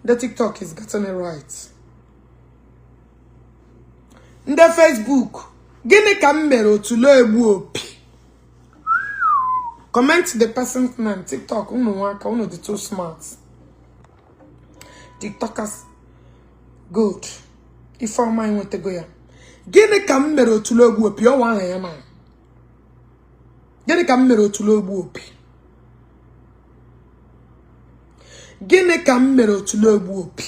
Speaker 1: Ndị TikTok is getting it right. Ndị Facebook, gịnị ka m mere Otule Egbu Opi? Comment the person's name. TikTok, unu nwaka, unu dị too smart. TikTokers, good. Ifeọma enwetago ya. Gịnị ka m mere Otule Egbu Opi? Ọwa aha ya na. Gịnị ka m mere Otule Egbu Opi? Gịnị ka m mere Otule Egbu Opi?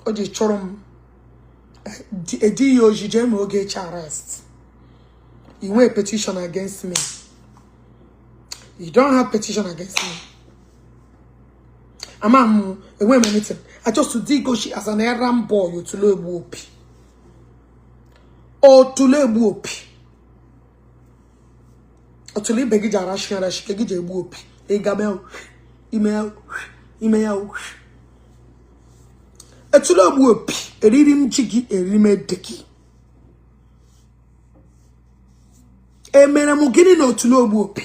Speaker 1: O ji chọrọ m edi ya oji jee ma Ogechi arrest. You nwee petition against me. You don't have petition against me. Ama m enwe m anything. I just dig Oshi as an errand boy. Otule Egbu Opi. Otule Egbu Opi. Otule ibe gị ji arashi arashi ka gị ji egbu opi. Ịgabe ime ime ya. Otule Egbu Opi. Eriri m ji gị, eriri m ede gị. Emere m gịnị na Otule Egbu Opi?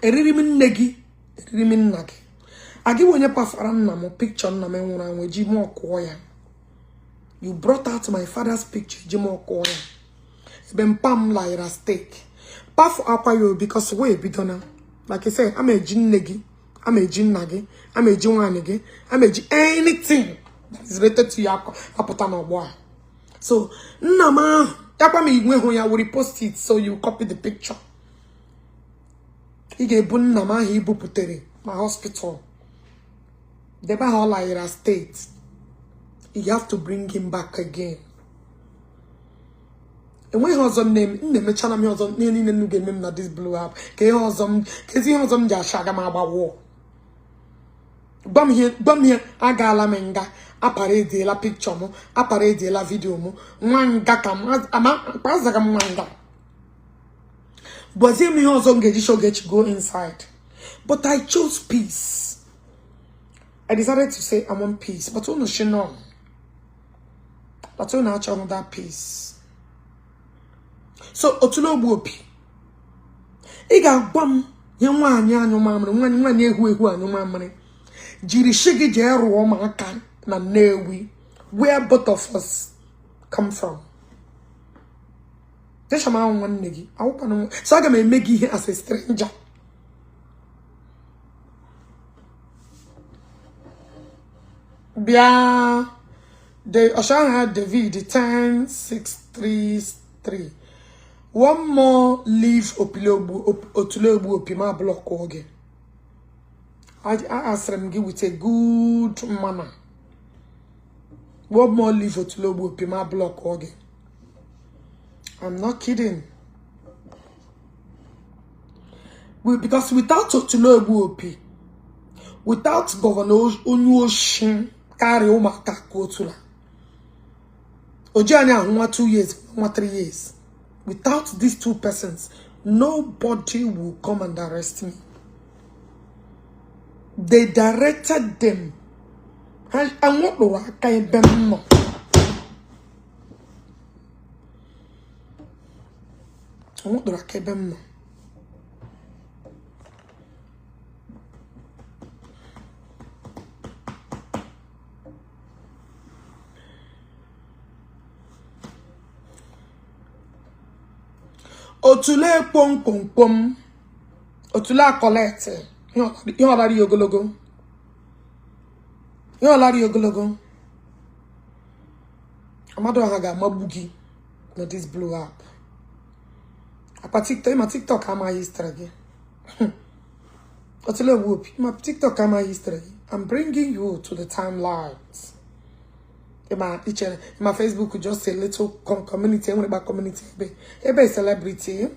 Speaker 1: Eriri m nne gị, eriri m nna gị. Agị onye pafara nna m picture nna m nwụrụ anwụ eji m ọkụọ ya. You brought out my father's picture, eji m ọkụọ ya. Ebe mpa m layara stake. Pafu akwa ya because wee bido na. Like I said, ama eji nne gị, ama eji nna gị, ama eji nwaanyị gị, ama eji anything that is related to you apụta n'ọgbọ a. So nna m ahụ, yakwa m igwe hụ ya, will repost it so you copy the picture. Ị ga-ebu nna m ahụ ibupụtere na hospital. Debe ahụ ọ layara state. You have to bring him back again. Enweghị ọzọ m na-eme, m na-emechara m ihe ọzọ, ihe niile m ga-eme m na this blue app. Ka ihe ọzọ m, ka ezi ihe ọzọ m ji achọ aga m agba wọọ. Gwa m ihe, gwa m ihe, agaala m nga, apara ediela picture m, apara ediela video m, nwa nga ka m, ama azaga m nwa nga. Gwazie m ihe ọzọ m ga-eji show Ogechi go inside. But I chose peace. I decided to say I want peace. But unu shi no. But unu achọghị that peace. So Otule Ogbu Opi, ị ga-agwa m ihe nwaanyị anyụ mamịrị, nwaanyị nwaanyị ehu ehu anyụ mamịrị jiri shi gị jee rụọ m aka na Nnewi, where both of us come from. Desham ahụ nwanne gị awụkwana m, so aga m eme gị ihe as a stranger. Bịa the Oshaha David 10633. One more leave Otule Ogbu Opi ma block oge. I asịrị m gị with a good manner. One more leave Otule Ogbu Opi ma block oge. I'm not kidding. Because without Otule Ogbu Opi, without Governor Onyeoshi karịa ụmụaka ka otula. Oji anyị ahụ nwa 2 years, nwa 3 years. Without these two persons, nobody will come and arrest me. They directed them. Ha anwụkpụrụ aka ebe m nọ. Anwụkpụrụ aka ebe m nọ. Otule kpomkpomkpom. Otule akọleti. Ihe ọlara ya ogologo. Ihe ọlara ya ogologo. Amadu ọha ga-amagbu gị na this blue app. Akpa TikTok, ịma TikTok amaghị history gị. Otule Ogbu Opi, ịma TikTok amaghị history gị. I'm bringing you to the timelines. Ịma ichere, ịma Facebook just a little community, enwere gba community ebe ebe celebrity.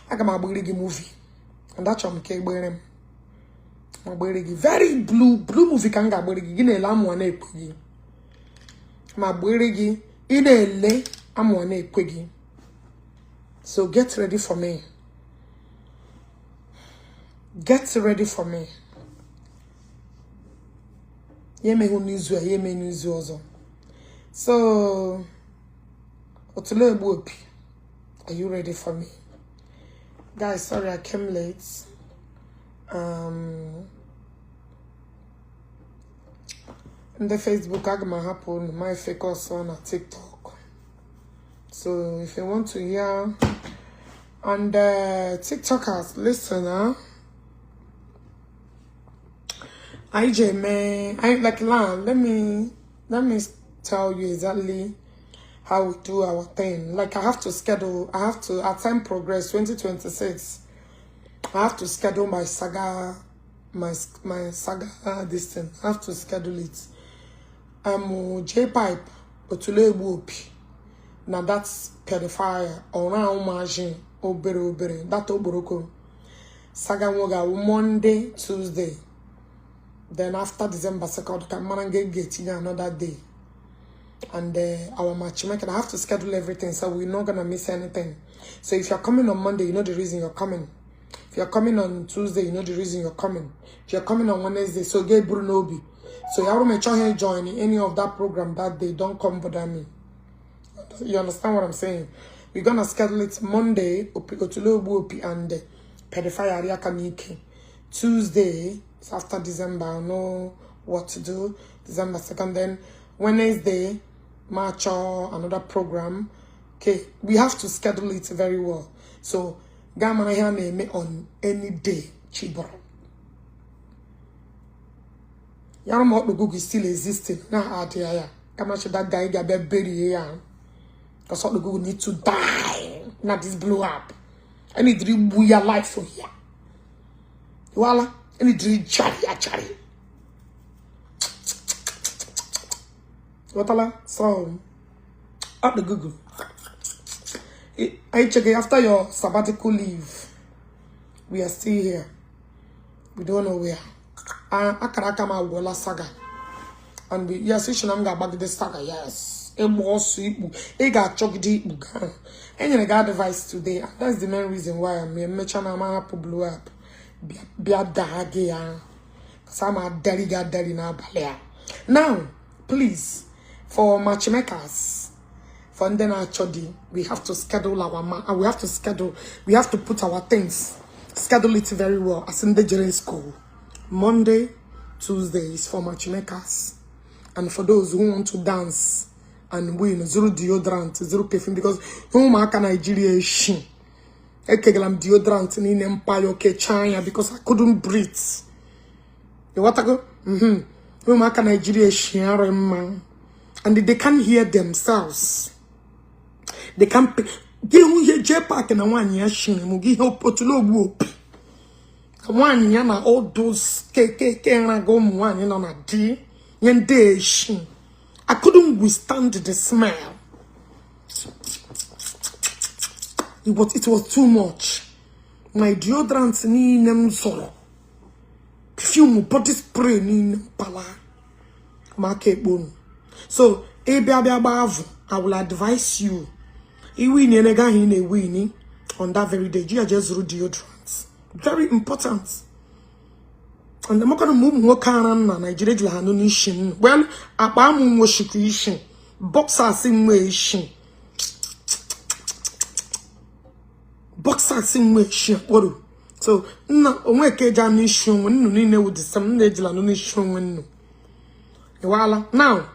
Speaker 1: Aga m agbere gị movie. And achọrọ m ka egbere m. Ma gbere gị very blue blue movie ka m ga-agbere gị, gị na-ele amụọ na-ekwe gị. Ma gbere gị, ị na-ele amụọ na-ekwe gị. So get ready for me. Get ready for me. Ya emeghị n'izu a, ya eme n'izu ọzọ. So, Otule Ogbu Opi, are you ready for me? Guys, sorry I came late. Ndị Facebook, aga m ahapụ unu my focus on na TikTok. So if you want to hear and TikTokers, listen, huh? IJ man, I like lan, let me tell you exactly how we do our thing. Like I have to schedule, I have to at time progress 2026. I have to schedule my saga, my saga this thing. I have to schedule it. J Pipe, Otule Opi. Now that's pedophile or ụmụazị obere obere that okporoko saga nwoge awụ Monday, Tuesday. Then after December 2nd, ka mara nga ga-etinye another day. And our matchmaking, I have to schedule everything so we're not gonna miss anything. So if you're coming on Monday, you know the reason you're coming. If you're coming on Tuesday, you know the reason you're coming. If you're coming on Wednesday, so get Brunobi. So you make sure join any of that program that day, don't come bother me. You understand what I'm saying? We're gonna schedule it Monday, Otulobu Opi and Pedophile Ariakamike. Tuesday, it's after December, I know what to do. December 2nd, then Wednesday, March or another program. Okay, we have to schedule it very well. So, Gamana here name on any day, Chiboro. Yaramo Google is still existing. Now, idea. Kama that guy got bury here. Because all the Google need to die. Not this blow up. I need to we are life for here. Voila. I need to chari chari. What so up the Google. I check after your sabbatical leave. We are still here. We don't know where. Akaraka wala saga. And we yes, we should have the saga, yes. Ị ga-achọgide ikpu ga enyere gị advice today, and that's the main reason why I'm here. Mmecha na ama hapụ blue app bịa daa gị ya because I'm adari gị adari n'abalị a. Now please, for matchmakers, for ndị na-achọ di, we have to schedule our and we have to schedule, we have to put our things, schedule it very well. As in the jere school, Monday, Tuesday is for matchmakers and for those who want to dance and win, zero deodorant, zero perfume, because ụmụaka Nigeria eshi ekegala m deodorant niile mpayo kechaa ya because I couldn't breathe. Ịghọtago? Ụmụaka Nigeria eshi arụ mma and they can't hear themselves. They can't gị hụ ihe jee park na nwaanyị ya shiri mụ gị ihe otulu ogbu opi nwaanyị ya na all those keke nraga ụmụ nwaanyị nọ na di ihe ndị eshi. I couldn't withstand the smell. It was too much. My deodorant niile m zụrụ, perfume, body spray niile m pala ma aka ekponu. So ịbịa bịa gbaa avụ, I will advise you. Iwin ego ahụ ị na-ewin on that very day, ji ya jee zụrụ deodorant. Very important. And maka na ụmụ nwoke ara nna Nigeria ejila ha nụ n'isi nnu. Well, akpa amụ nwoshikwa isi, boxers nwe isi, boxers nwe isi akpọrọ. So nna onwe ka eji anụ isi onwe nnu niile wụ the same, nna ejila anụ n'isi onwe nnu. Iwala. Now,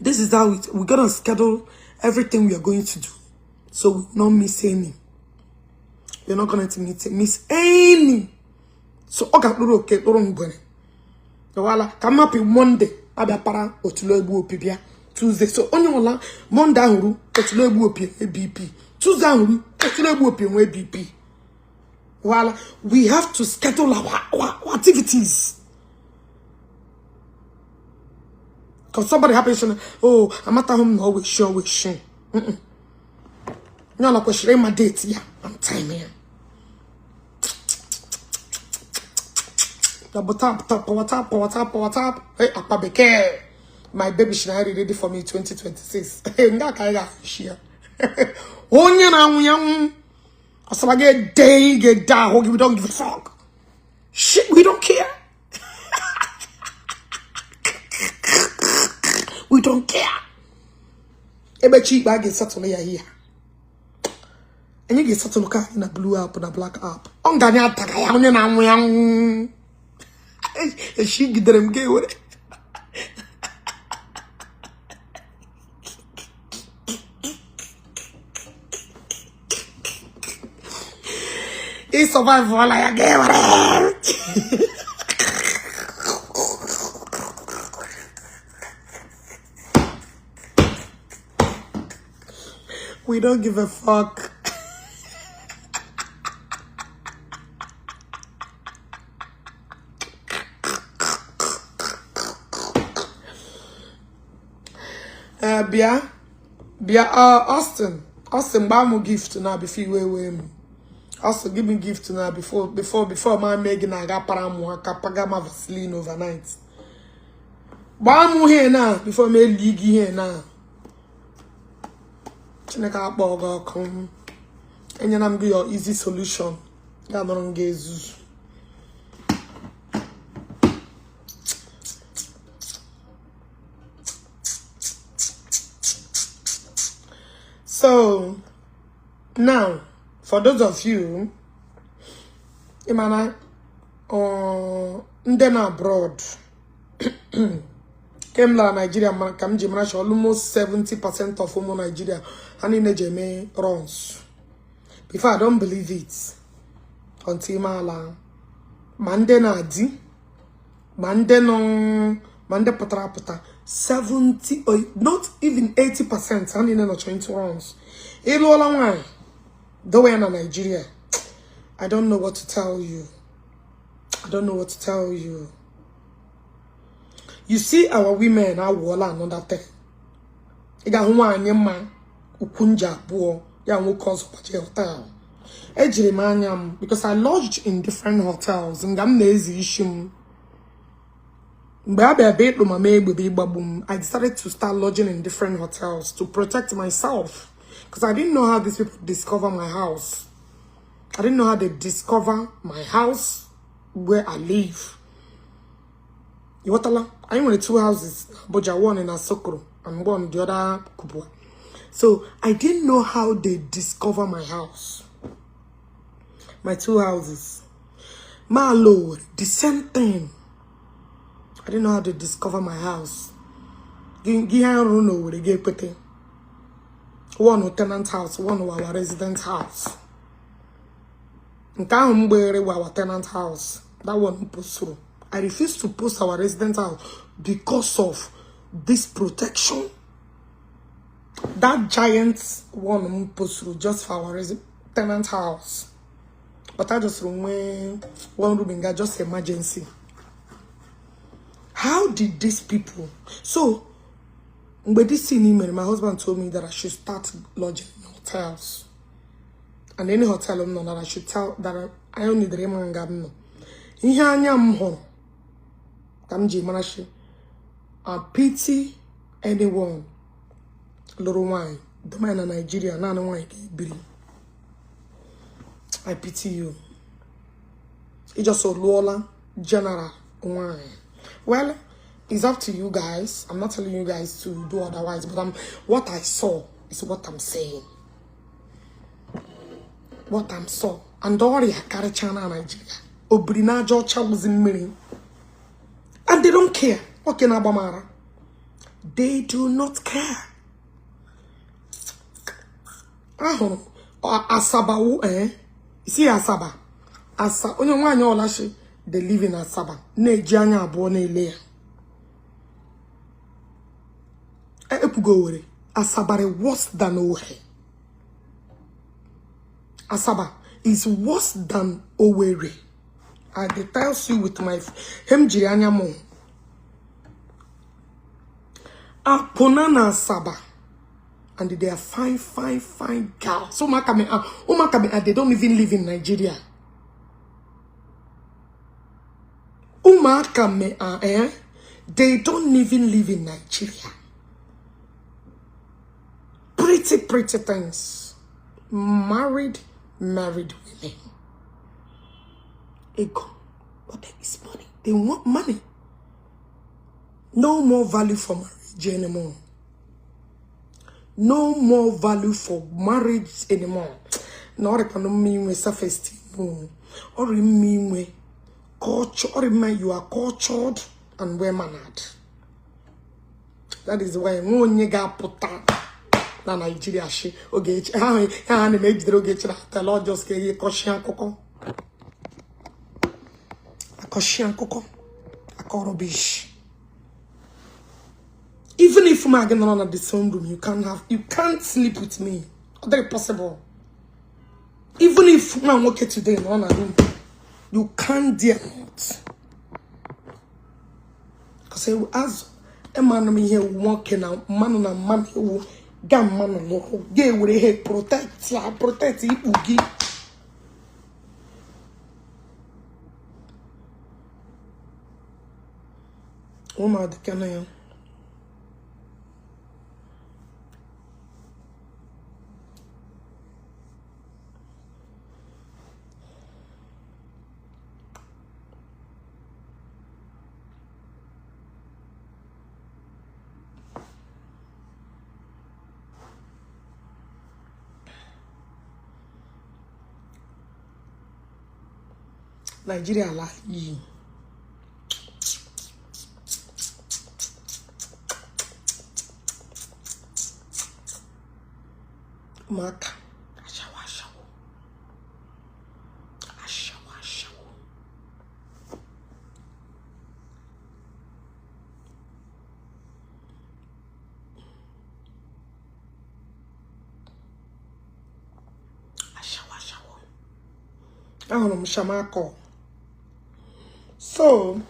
Speaker 1: this is how we're gonna schedule everything we are going to do, so we will not miss any. We're not going to miss any. So ọ ga-akpụrụ oke kpụrụ ngwere. Iwala ka mmapụ Monday abịa para otulu egbu opi bịa Tuesday. So onye ọla Monday ahụ ru otulu egbu opi enwe BP. Tuesday ahụ ru otulu egbu opi enwe BP. Iwala, we have to schedule our activities. Because somebody happens to oh, amata hom na always sure we sure. Onye ọla kwesịrị ịma date ya and time ya. Double tap, tap, power tap, power tap, power tap. Hey, Akpa Bekee. My baby should have ready for me 2026. Hey, nga ka ya share. Onye na anwụ ya nwụ. Ọsọba gị day get down. We don't give a fuck. Shit, we don't care. We don't care. Ebe chi ikpe a ga-esetụlụ ya here. Anyị ga-esetụlụ ka anyị na blue app na black app. Ọ nga anyị ataga ya onye na-anwụ ya nwụ. Eshigidere m ga-ewere. Ị survive ya ga-ewere. We don't give a fuck. Bịa bịa, Austin, Austin, gbaa m gift na before iwe wee m. Austin, give me gift na before ma mee gị na-aga para mụ aka paga ma Vaseline overnight. Gbaa m ihe na before m eli gị ihe na. Chineke akpọ gị ọkụ. Enyela m gị your easy solution. Ya nọrọ m gị ezuzu. So now, for those of you, ịmana ndị na abroad ke m lara Nigeria mara ka m ji mara almost 70% of ụmụ Nigeria ha niile ji eme runs. Before, I don't believe it until m ala ma ndị na-adị ma ndị nọ ma ndị pụtara apụta, 70 or not even 80% ha niile nọcha into runs. Ị lụọla nwaanyị dowe ya na Nigeria, I don't know what to tell you. I don't know what to tell you. You see, our women awụọla another thing. Ị ga-ahụ nwaanyị mma ukwu nje abụọ ya nwoke ọzọ gbaje hotel. Ejiri m anya m, because I lodged in different hotels nga m na-ezi isi m mgbe a bịa bịa ịkpụ mama egbe bụ ịgbagbu m. I decided to start lodging in different hotels to protect myself because I didn't know how these people discover my house. I didn't know how they discover my house where I live. Ịghọtala? Anyị nwere two houses in Abuja, one in Asokoro and one the other Kubwa. So I didn't know how they discover my house, my two houses. My Lord, the same thing. I didn't know how to discover my house. Gị ihe rụrụ n'Owerri ga-ekwete. One tenant house, one our resident house. Nke ahụ m gbere wa our tenant house. That one m posturu. I refuse to post our resident house because of this protection. That giant one m posturu just for our tenant house. But I just nwee one room nga just emergency. How did these people? So, mgbe this thing mere, my husband told me that I should start lodging in hotels. And any hotel m nọ, that I should tell that I only need ịma nga m nọ. Ihe anya m hụrụ ka m ji mara shi I pity anyone lụrụ nwaanyị doma na Nigeria naanị nwaanyị ga-ebiri. I pity you. Ị just lụọla general nwaanyị. Well, it's up to you guys. I'm not telling you guys to do otherwise, but what I saw is what I'm saying. What I'm saw. And ọrịa karịcha na Nigeria. Obiri na aja ọcha wụzi mmiri. And they don't care. Nwoke na-agba m ara. They do not care. Ahụrụ Asaba wu isi Asaba. Asa onye nwaanyị ọlashi they live in Asaba na-eji anya abụọ na-ele ya. Ekwugo Owerri. Asaba is worse than Owerri. Asaba is worse than Owerri. I dey tell you with my hem jiri anya m hụ. Akwụna na Asaba, and they are fine, fine, fine girls. Ụmụaka me, ụmụaka me, they don't even live in Nigeria. Ụmụaka me, they don't even live in Nigeria. Pretty, pretty things. Married, married women. Ego. But there is money. They want money. No more value for marriage anymore. No more value for marriage anymore. Na ọ rịkwanụ mma inwe self esteem o. Ọ rị mma inwe culture, ọ rị mma you are cultured and well mannered. That is why nwe onye ga-apụta na Nigeria shi Ogechi ha ha ha na-eme ejidere Ogechi na hotel ọ just ka ihe kọchie akụkọ akọchie akụkọ akọ rubbish. Even if ma gị nọrọ na the same room, you can't sleep with me. Ọ dịghị possible. Even if nwa nwoke today nọ na room, you can't dare not. Because as ịmanụ m ihe nwoke na mmanụ na mmanụ ewu ga mmanụ lụrụ ga-ewere ihe protect ya, protect ikpu gị. Ụmụadịka na ya. Nigeria ala iyi. Ụmụaka ashawo ashawo ashawo ashawo. Ashawo ashawo. Ahụrụ m shamakọ. So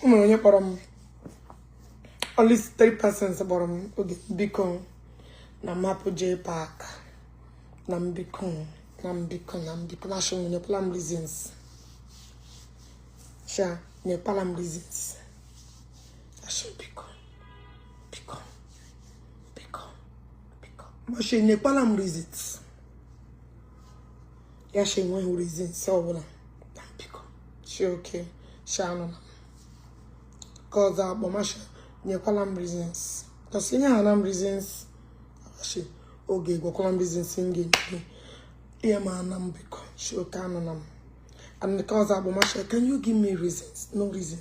Speaker 1: o nwere onye kpọrọ m, at least three persons kpọrọ m oge biko na mapụ J Park na mbiko na mbiko na mbiko na asị nyekwala m reasons, sha nyekwala m reasons. Asị biko biko biko biko, masị nyekwala m reasons. Ya shi enweghị reasons ọbụla na biko shi oke shi anụ na ka ọzọ akpọ masha nyekwala m reasons, because inye ha na m reasons shi oge gwakwala m reasons m ga-enye ihe ma na m biko shi oke anụ na m. And nke ọzọ akpọ masha, can you give me reasons? No reason,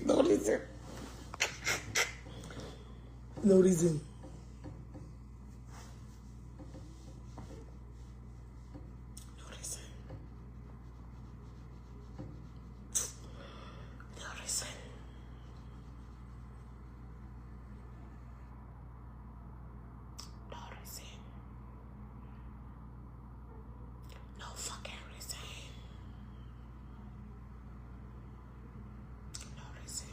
Speaker 1: no reason, no reason, no reason, no reason, no reason, no fucking reason, no reason.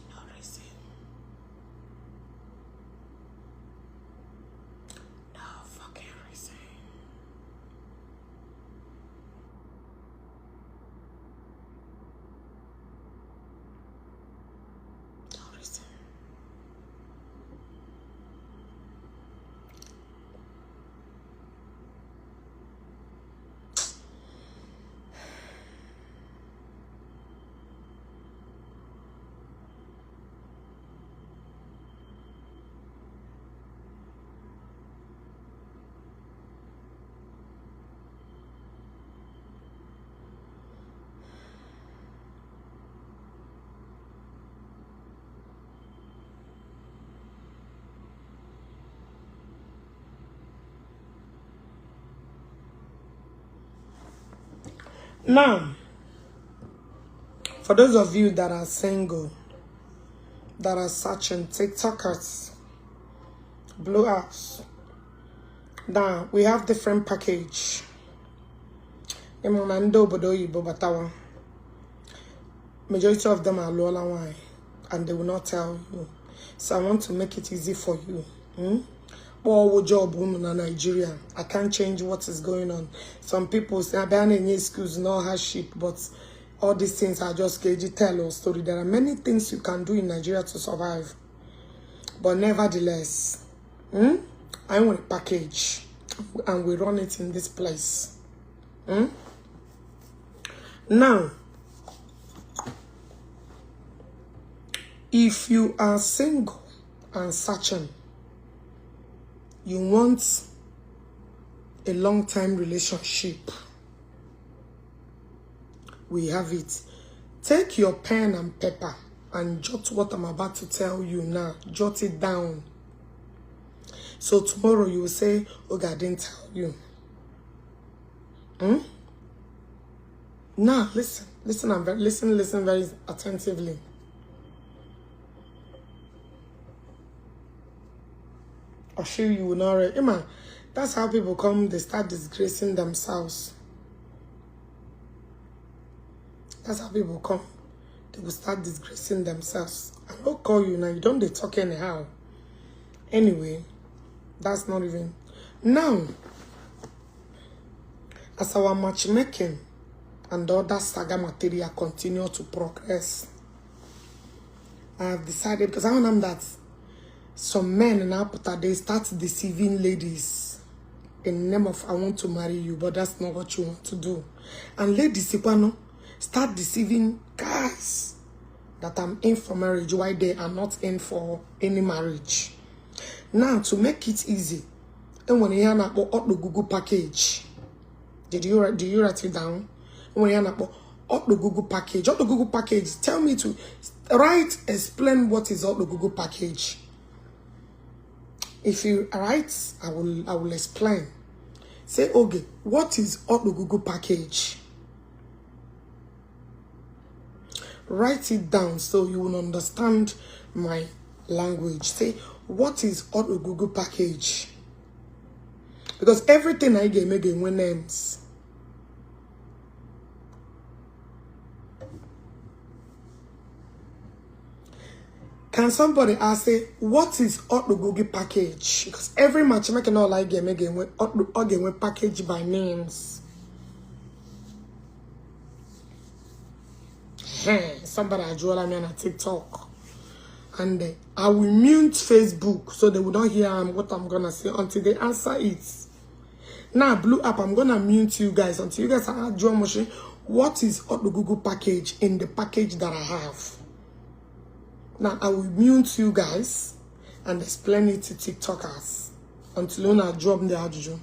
Speaker 1: No reason. No fucking reason. No reason. Now, for those of you that are single, that are searching TikTokers, blue apps, now we have different package. Ịma na ndị obodo oyibo batawa, majority of them alụọla nwanyị. And they will not tell you. So I want to make it easy for you. Kpọọ job unu na Nigeria. I can't change what is going on. Some people say, abịa na-enye excuse, no hardship, but all these things are just ka tell a story. There are many things you can do in Nigeria to survive. But nevertheless, I want a package and we run it in this place. Now, if you are single and searching, you want a long time relationship, we have it. Take your pen and paper and jot what I'm about to tell you now. Jot it down. So tomorrow you will say, "Oh, I didn't tell you." Now, listen. Listen and listen, listen very attentively. I'll show you will not. Emma, that's how people come, they start disgracing themselves. That's how people come. They will start disgracing themselves. I don't call you now. You don't they talk anyhow. Anyway, that's not even. Now, as our matchmaking and other saga material continue to progress, I have decided, because I know that some men in Aputa, they start deceiving ladies in the name of "I want to marry you," but that's not what you want to do. And ladies, start deceiving guys that "I'm in for marriage," while they are not in for any marriage. Now, to make it easy, and when you have Google package, did you do you write it down? When you have the Google package, the Google package, tell me to write, explain what is the Google package. If you write, I will explain. Say, "Okay, what is the Google package?" Write it down so you will understand my language. Say, "What is the Google package?" Because everything I get make names. Can somebody ask, say, "What is the Google package?" Because every matchmaking all I get make again package by names. Hey, somebody ajụọla me on TikTok. And I will mute Facebook so they will not hear what I'm gonna say until they answer it. Now, Blue App, I'm gonna mute you guys until you guys are machine. What is the Google package in the package that I have? Now, I will mute you guys and explain it to TikTokers until you drop the ajụjụ.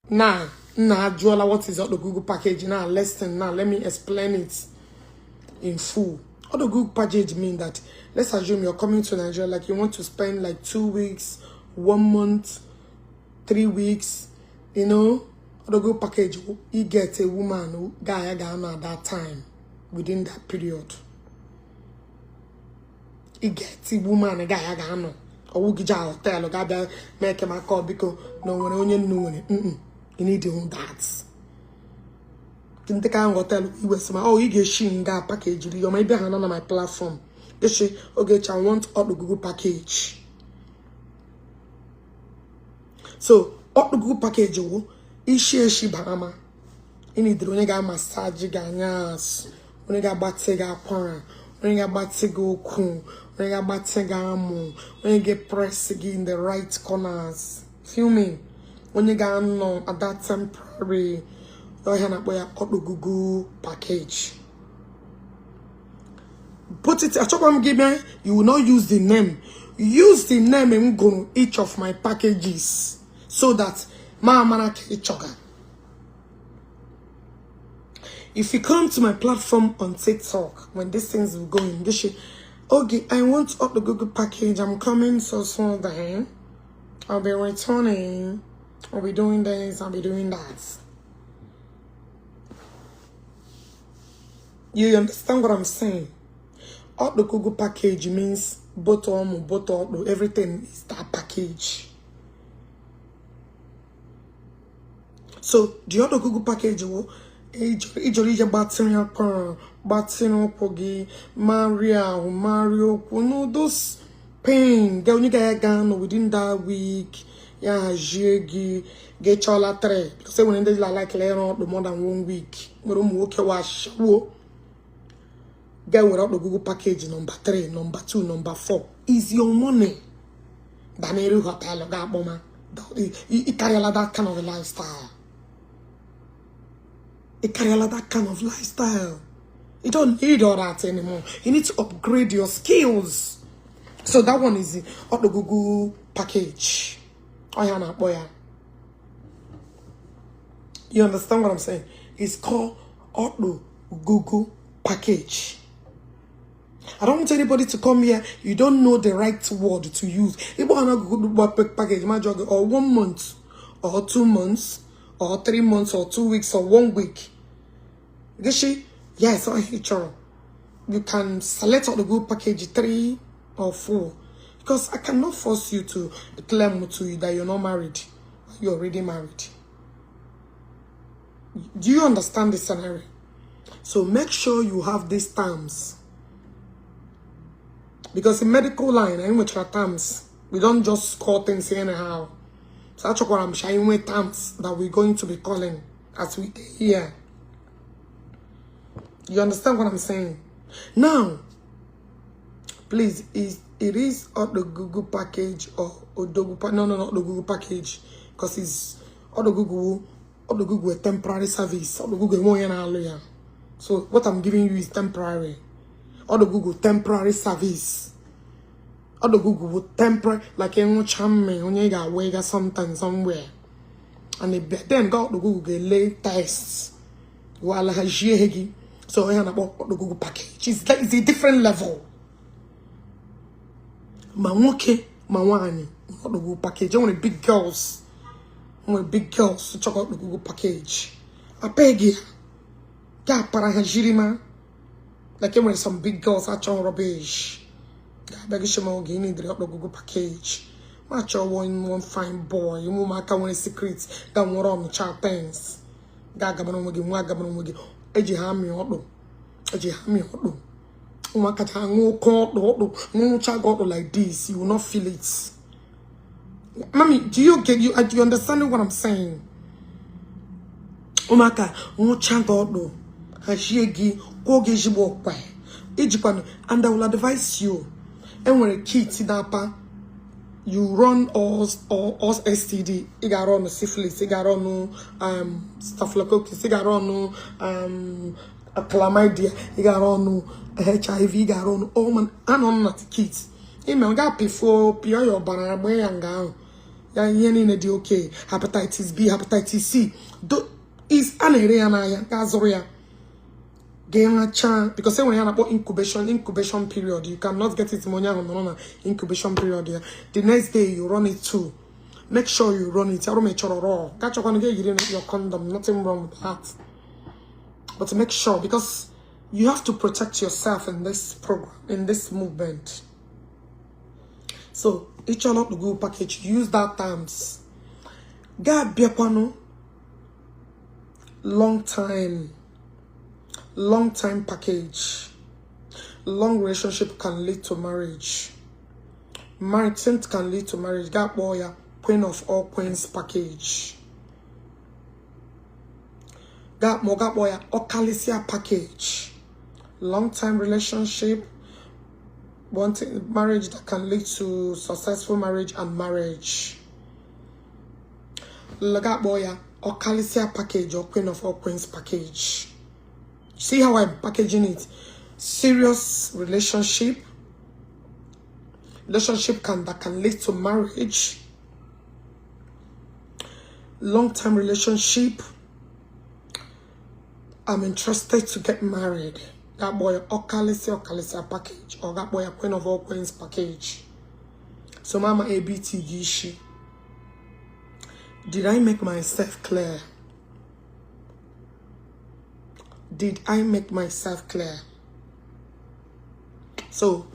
Speaker 1: Now, now, ajụọla what is the Google package. Now, listen, now, let me explain it in full. What the Google package mean that, let's assume you're coming to Nigeria, like you want to spend like 2 weeks, one month, 3 weeks. The Google package, you get a woman who guy at that time, within that period. You get a woman guy ga-anọ ọwụgije hotel ga-abịa mee ke maka biko na o nwere onye nnu nwere. You need to own that. Ndị ka ahụ hotel iwe sị ma ọ ị ga-eshi nga package ri ọma ịbịa ha na my platform echi Ogechi, "I want all the Google package." So all the Google package wụ ishi eshi barama ịnidiri onye ga-amasaji gị anya asụ, onye ga-agbatị gị akwara, onye ga-agbatị gị ụkwụ, onye ga-agbatị gị amụ, onye ga-press gị in the right corners, feel me, onye ga-anọ at that temporary ọhịa na-akpọ ya ọkpụ Google package. Put it, achọkwa m gị mee, you will not use the name. Use the name m gụrụ each of my packages so that ma mara ka ị chọga. If you come to my platform on TikTok when these things will go in, this shit, okay, I want up the Google package. I'm coming so soon then. I'll be returning. I'll be doing this. I'll be doing that. You understand what I'm saying? Up the Google package means both on, both up, everything is that package. So the other Google package will ijoro ije gbatịrị akwara, gbatịrị ụkwụ gị, marị ahụ, marị ụkwụ, no those pain ga onye ga nọ within that week, ya hazie gị gị chọla 3 because enwere ndị la like ịrụ ọkpụ more than one week, nwere ụmụ nwoke washawo ga were ọkpụ Google package number 3, number 2, number 4 is your money. Daneru hotel ga-akpọma ịkarịala that kind of lifestyle. You carry that kind of lifestyle. You don't need all that anymore. You need to upgrade your skills. So that one is the Google package. Oh yeah, boy. You understand what I'm saying? It's called the Google package. I don't want anybody to come here. You don't know the right word to use. If you want Google package, or 1 month, or 2 months, or 3 months, or 2 weeks, or 1 week. Yes, you can select all the good package 3 or 4, because I cannot force you to claim to you that you're not married. You're already married. Do you understand the scenario? So make sure you have these terms, because in medical line, in which are terms, we don't just call things anyhow. So that's what I'm sharing with terms that we're going to be calling as we hear. You understand what I'm saying? Now, please, it is on the Google package or Odogu? No, not the Google package, because it's on the Google a temporary service. On the Google one. So what I'm giving you is temporary. On the Google temporary service. On the Google temporary, like in chamme, something somewhere, and then got the Google lay tests. So I have the Google package. It's like it's a different level. Ma nwoke, ma nwanyị, not the Google package. I want big girls. I want big girls to check out the Google package. I beg you. Ga para ha jirima. Like when some big girls are trying rubbish. Ga beg you shema oge need the Google package. Ma chọ one fine boy. You maka one secret. Ga nwere on chat things. Ga gabana onwe gị, nwa gabana onwe gị. Eji ha mi ọdụ. Eji ha mi ọdụ. Like this, you will not feel it. Mommy, do you get you? Are you understanding what I'm saying? Umaka, and I will advise you. And when a kid you run all STD, you got run syphilis, you got run staphylococcus, you got run chlamydia, you got run HIV, you got run all man, and on that kids. Email got before pure your banana ya ihe dị okay. Hepatitis B, hepatitis C. Do is an area na ya gazoria. Because when you have incubation period, you cannot get it money on incubation period. The next day you run it too. Make sure you run it. I don't make sure raw. Catch up on your condom. Nothing wrong with that. But make sure, because you have to protect yourself in this program, in this movement. So each one of the Google package, use that terms. God biakwano long time package. Long relationship can lead to marriage. Marriage can lead to marriage. God boy, queen of all queens package. God moga boy, okalisia package. Long time relationship, wanting marriage that can lead to successful marriage and marriage. God boy, okalisia package or queen of all queens package. See how I'm packaging it? Serious relationship, Relationship that can lead to marriage. Long-term relationship. I'm interested to get married. That boy Okalisia Okalisia package, or that boy a Queen of All Queens package. So mama ABT Gishi. Did I make myself clear? Did I make myself clear? So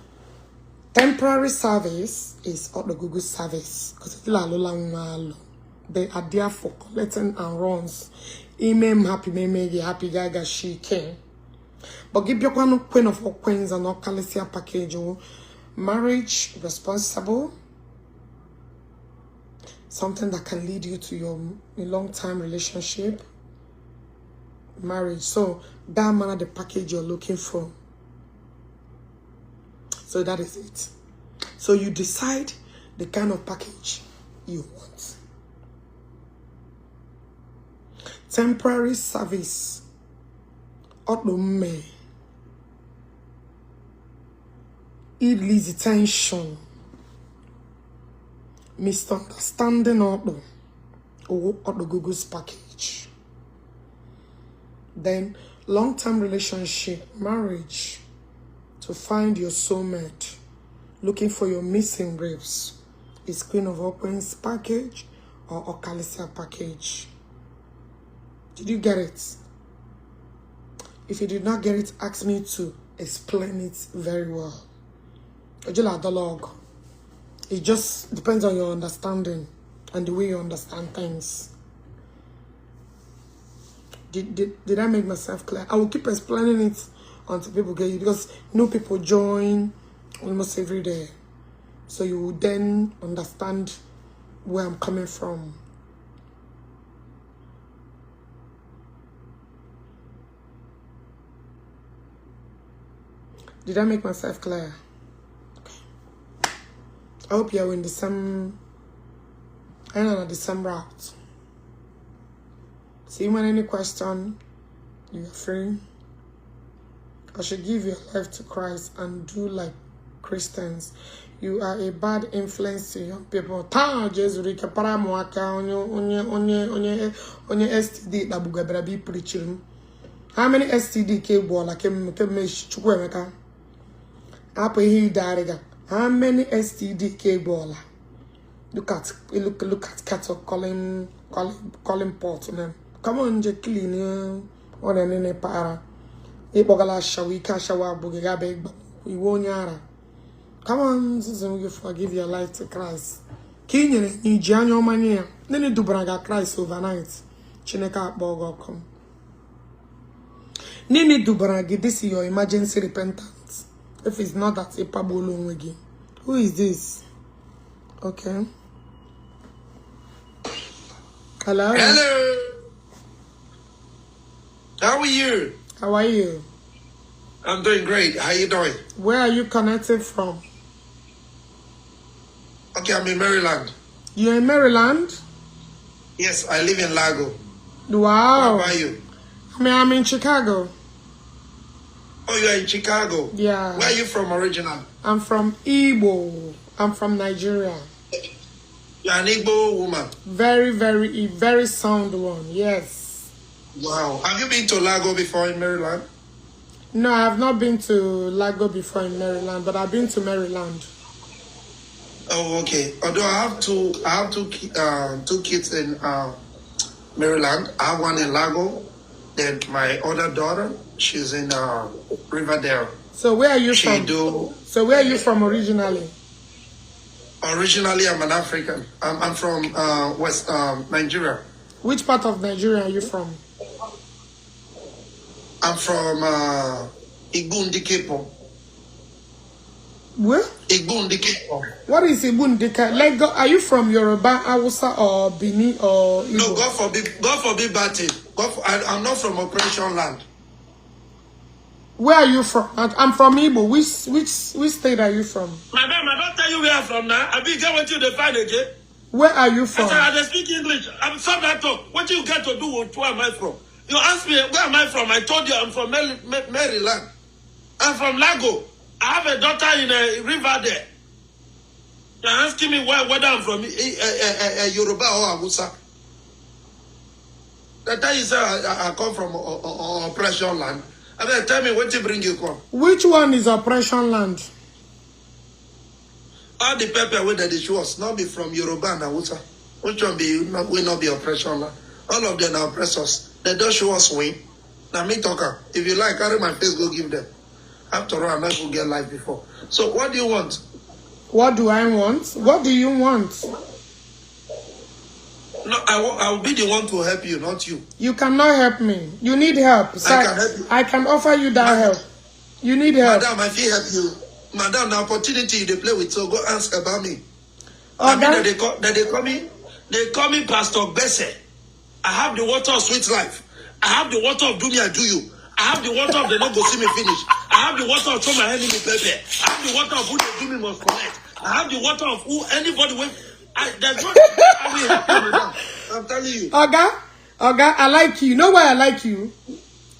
Speaker 1: temporary service is the Google service because they are there for collecting and runs. Ime happy, me happy gaga she king. But give your queen of all queens and Okalisia package. Marriage responsible, something that can lead you to your long-term relationship, marriage. So that manner the package you're looking for. So that is it. So you decide the kind of package you want. Temporary service. It leads tension, misunderstanding or the Google's package. Then long-term relationship, marriage, to find your soulmate, looking for your missing ribs, is Queen of All Queens package or Okalisia package. Did you get it? If you did not get it, ask me to explain it very well. It just depends on your understanding and the way you understand things. Did I make myself clear? I will keep explaining it until people get it, because new people join almost every day. So you will then understand where I'm coming from. Did I make myself clear? Okay. I hope you're in the same, I don't know, the same route. So you want any question, you're free. I should give your life to Christ and do like Christians. You are a bad influence to young people. Ta Jesu rike para mwaka onye onye onye onye onye STD na bugabra bi preaching. How many STD ke bola ke me Chukwuemeka? Apo ihe idariga. How many STD ke bola? Look at cattle calling pot them. Come on, je clean on nene para. Ibogala shawi kashawa bugiga beg iwo nyara. Come on, Susan, you forgive your life to Christ. Kinyere ni ji anya ọma nye ya. Nene dubara ga Christ overnight. Chineke akpọ gị ọkụ. Nene dubara gị, this is your emergency repentance. If it's not that, ịpagbuola onwe gị. Who is this? Okay. Hello.
Speaker 2: Hello. How are you?
Speaker 1: How are you?
Speaker 2: I'm doing great. How you doing?
Speaker 1: Where are you connected from?
Speaker 2: Okay, I'm in Maryland.
Speaker 1: You're in Maryland?
Speaker 2: Yes, I live in Lago.
Speaker 1: Wow.
Speaker 2: What about you?
Speaker 1: I mean, I'm in Chicago.
Speaker 2: Oh, you're in Chicago?
Speaker 1: Yeah.
Speaker 2: Where are you from originally?
Speaker 1: I'm from Igbo. I'm from Nigeria.
Speaker 2: You're an Igbo woman?
Speaker 1: Very, very, very sound one, yes.
Speaker 2: Wow. Have you been to Lago before in Maryland?
Speaker 1: No, I have not been to Lago before in Maryland, but I've been to Maryland.
Speaker 2: Oh, okay. Although I have two kids in Maryland. I have one in Lago. Then my other daughter, she's in Riverdale.
Speaker 1: So where are you from? So where are you from originally?
Speaker 2: Originally, I'm an African. I'm from West Nigeria.
Speaker 1: Which part of Nigeria are you from?
Speaker 2: I'm from Igbundikepo.
Speaker 1: Where?
Speaker 2: Igbundikepo.
Speaker 1: What is Igbundike? Like, are you from Yoruba, Hausa, or Bini, or Igbo?
Speaker 2: No, God forbid, bad thing. I'm not from Operation Land.
Speaker 1: Where are you from? I'm from Igbo. Which state are you from?
Speaker 2: Madam, I don't tell you where I'm from now. I be get what you define again.
Speaker 1: Where are you from?
Speaker 2: I said, I speak English. I'm from that talk. What you get to do with where am I from? You asked me where am I from? I told you I'm from Maryland. I'm from Lago. I have a daughter in a river there. You're asking me why, whether I'm from Yoruba or Hausa. That time you say I come from oppression land. I mean, tell me what you bring you come.
Speaker 1: Which one is oppression land?
Speaker 2: All the pepper wey they show us, not be from Yoruba and Hausa. Which one be not will not be oppression land? All of them are oppressors. They don't show us win. Now me talker. If you like, carry my face, go give them. After all, I never get life before. So what do you want?
Speaker 1: What do I want? What do you want?
Speaker 2: No, I will be the one to help you, not you.
Speaker 1: You cannot help me. You need help. Sir,
Speaker 2: I can help you.
Speaker 1: I can offer you that help. You need help.
Speaker 2: Madam, I feel help you. Madam, the opportunity they play with, so go ask about me. I mean,
Speaker 1: Oga,
Speaker 2: they call me Pastor Besse. I have the water of sweet life. I have the water of do me I do you. I have the water of they not go see me finish. I have the water of show my enemy pepper. I have the water of who they do me must collect. I have the water of who anybody will. There's no, I will help you, madam. I'm telling you.
Speaker 1: Oga, I like you. You know why I like you?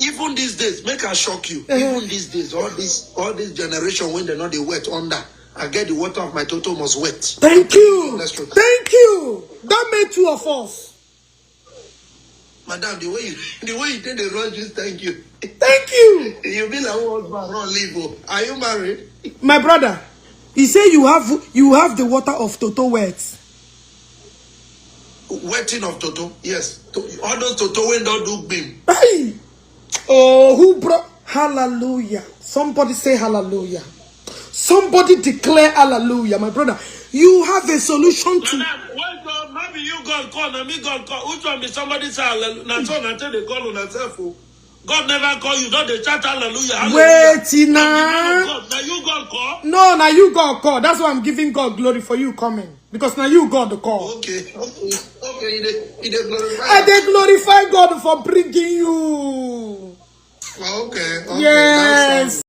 Speaker 2: Even these days, make I shock you. Even these days, all this generation when they're not they wet under, I get the water of my toto must wet.
Speaker 1: Thank you.
Speaker 2: That's true.
Speaker 1: Thank you. That made two of us.
Speaker 2: Madam, the way you did the run, just thank you.
Speaker 1: Thank you.
Speaker 2: You be like who husband run leave. Oh. Are you married?
Speaker 1: My brother, he say you have the water of Toto wet.
Speaker 2: Wetting of Toto, yes. All those Toto when don't do beam.
Speaker 1: Hey. Oh, who brought hallelujah? Somebody say hallelujah. Somebody declare hallelujah, my brother. You have a solution to.
Speaker 2: Madam, wait, maybe you God call, na me God call. Which one be somebody say hallelujah? Na so na tell they call on yourself. Oh. God never call you. Don't they shout hallelujah? Hallelujah.
Speaker 1: Wait now.
Speaker 2: God, now you God call.
Speaker 1: No, now you God call. That's why I'm giving God glory for you coming. Because now you God the call.
Speaker 2: Okay. You dey glorify.
Speaker 1: I dey glorify God for bringing you.
Speaker 2: Okay.
Speaker 1: Yes.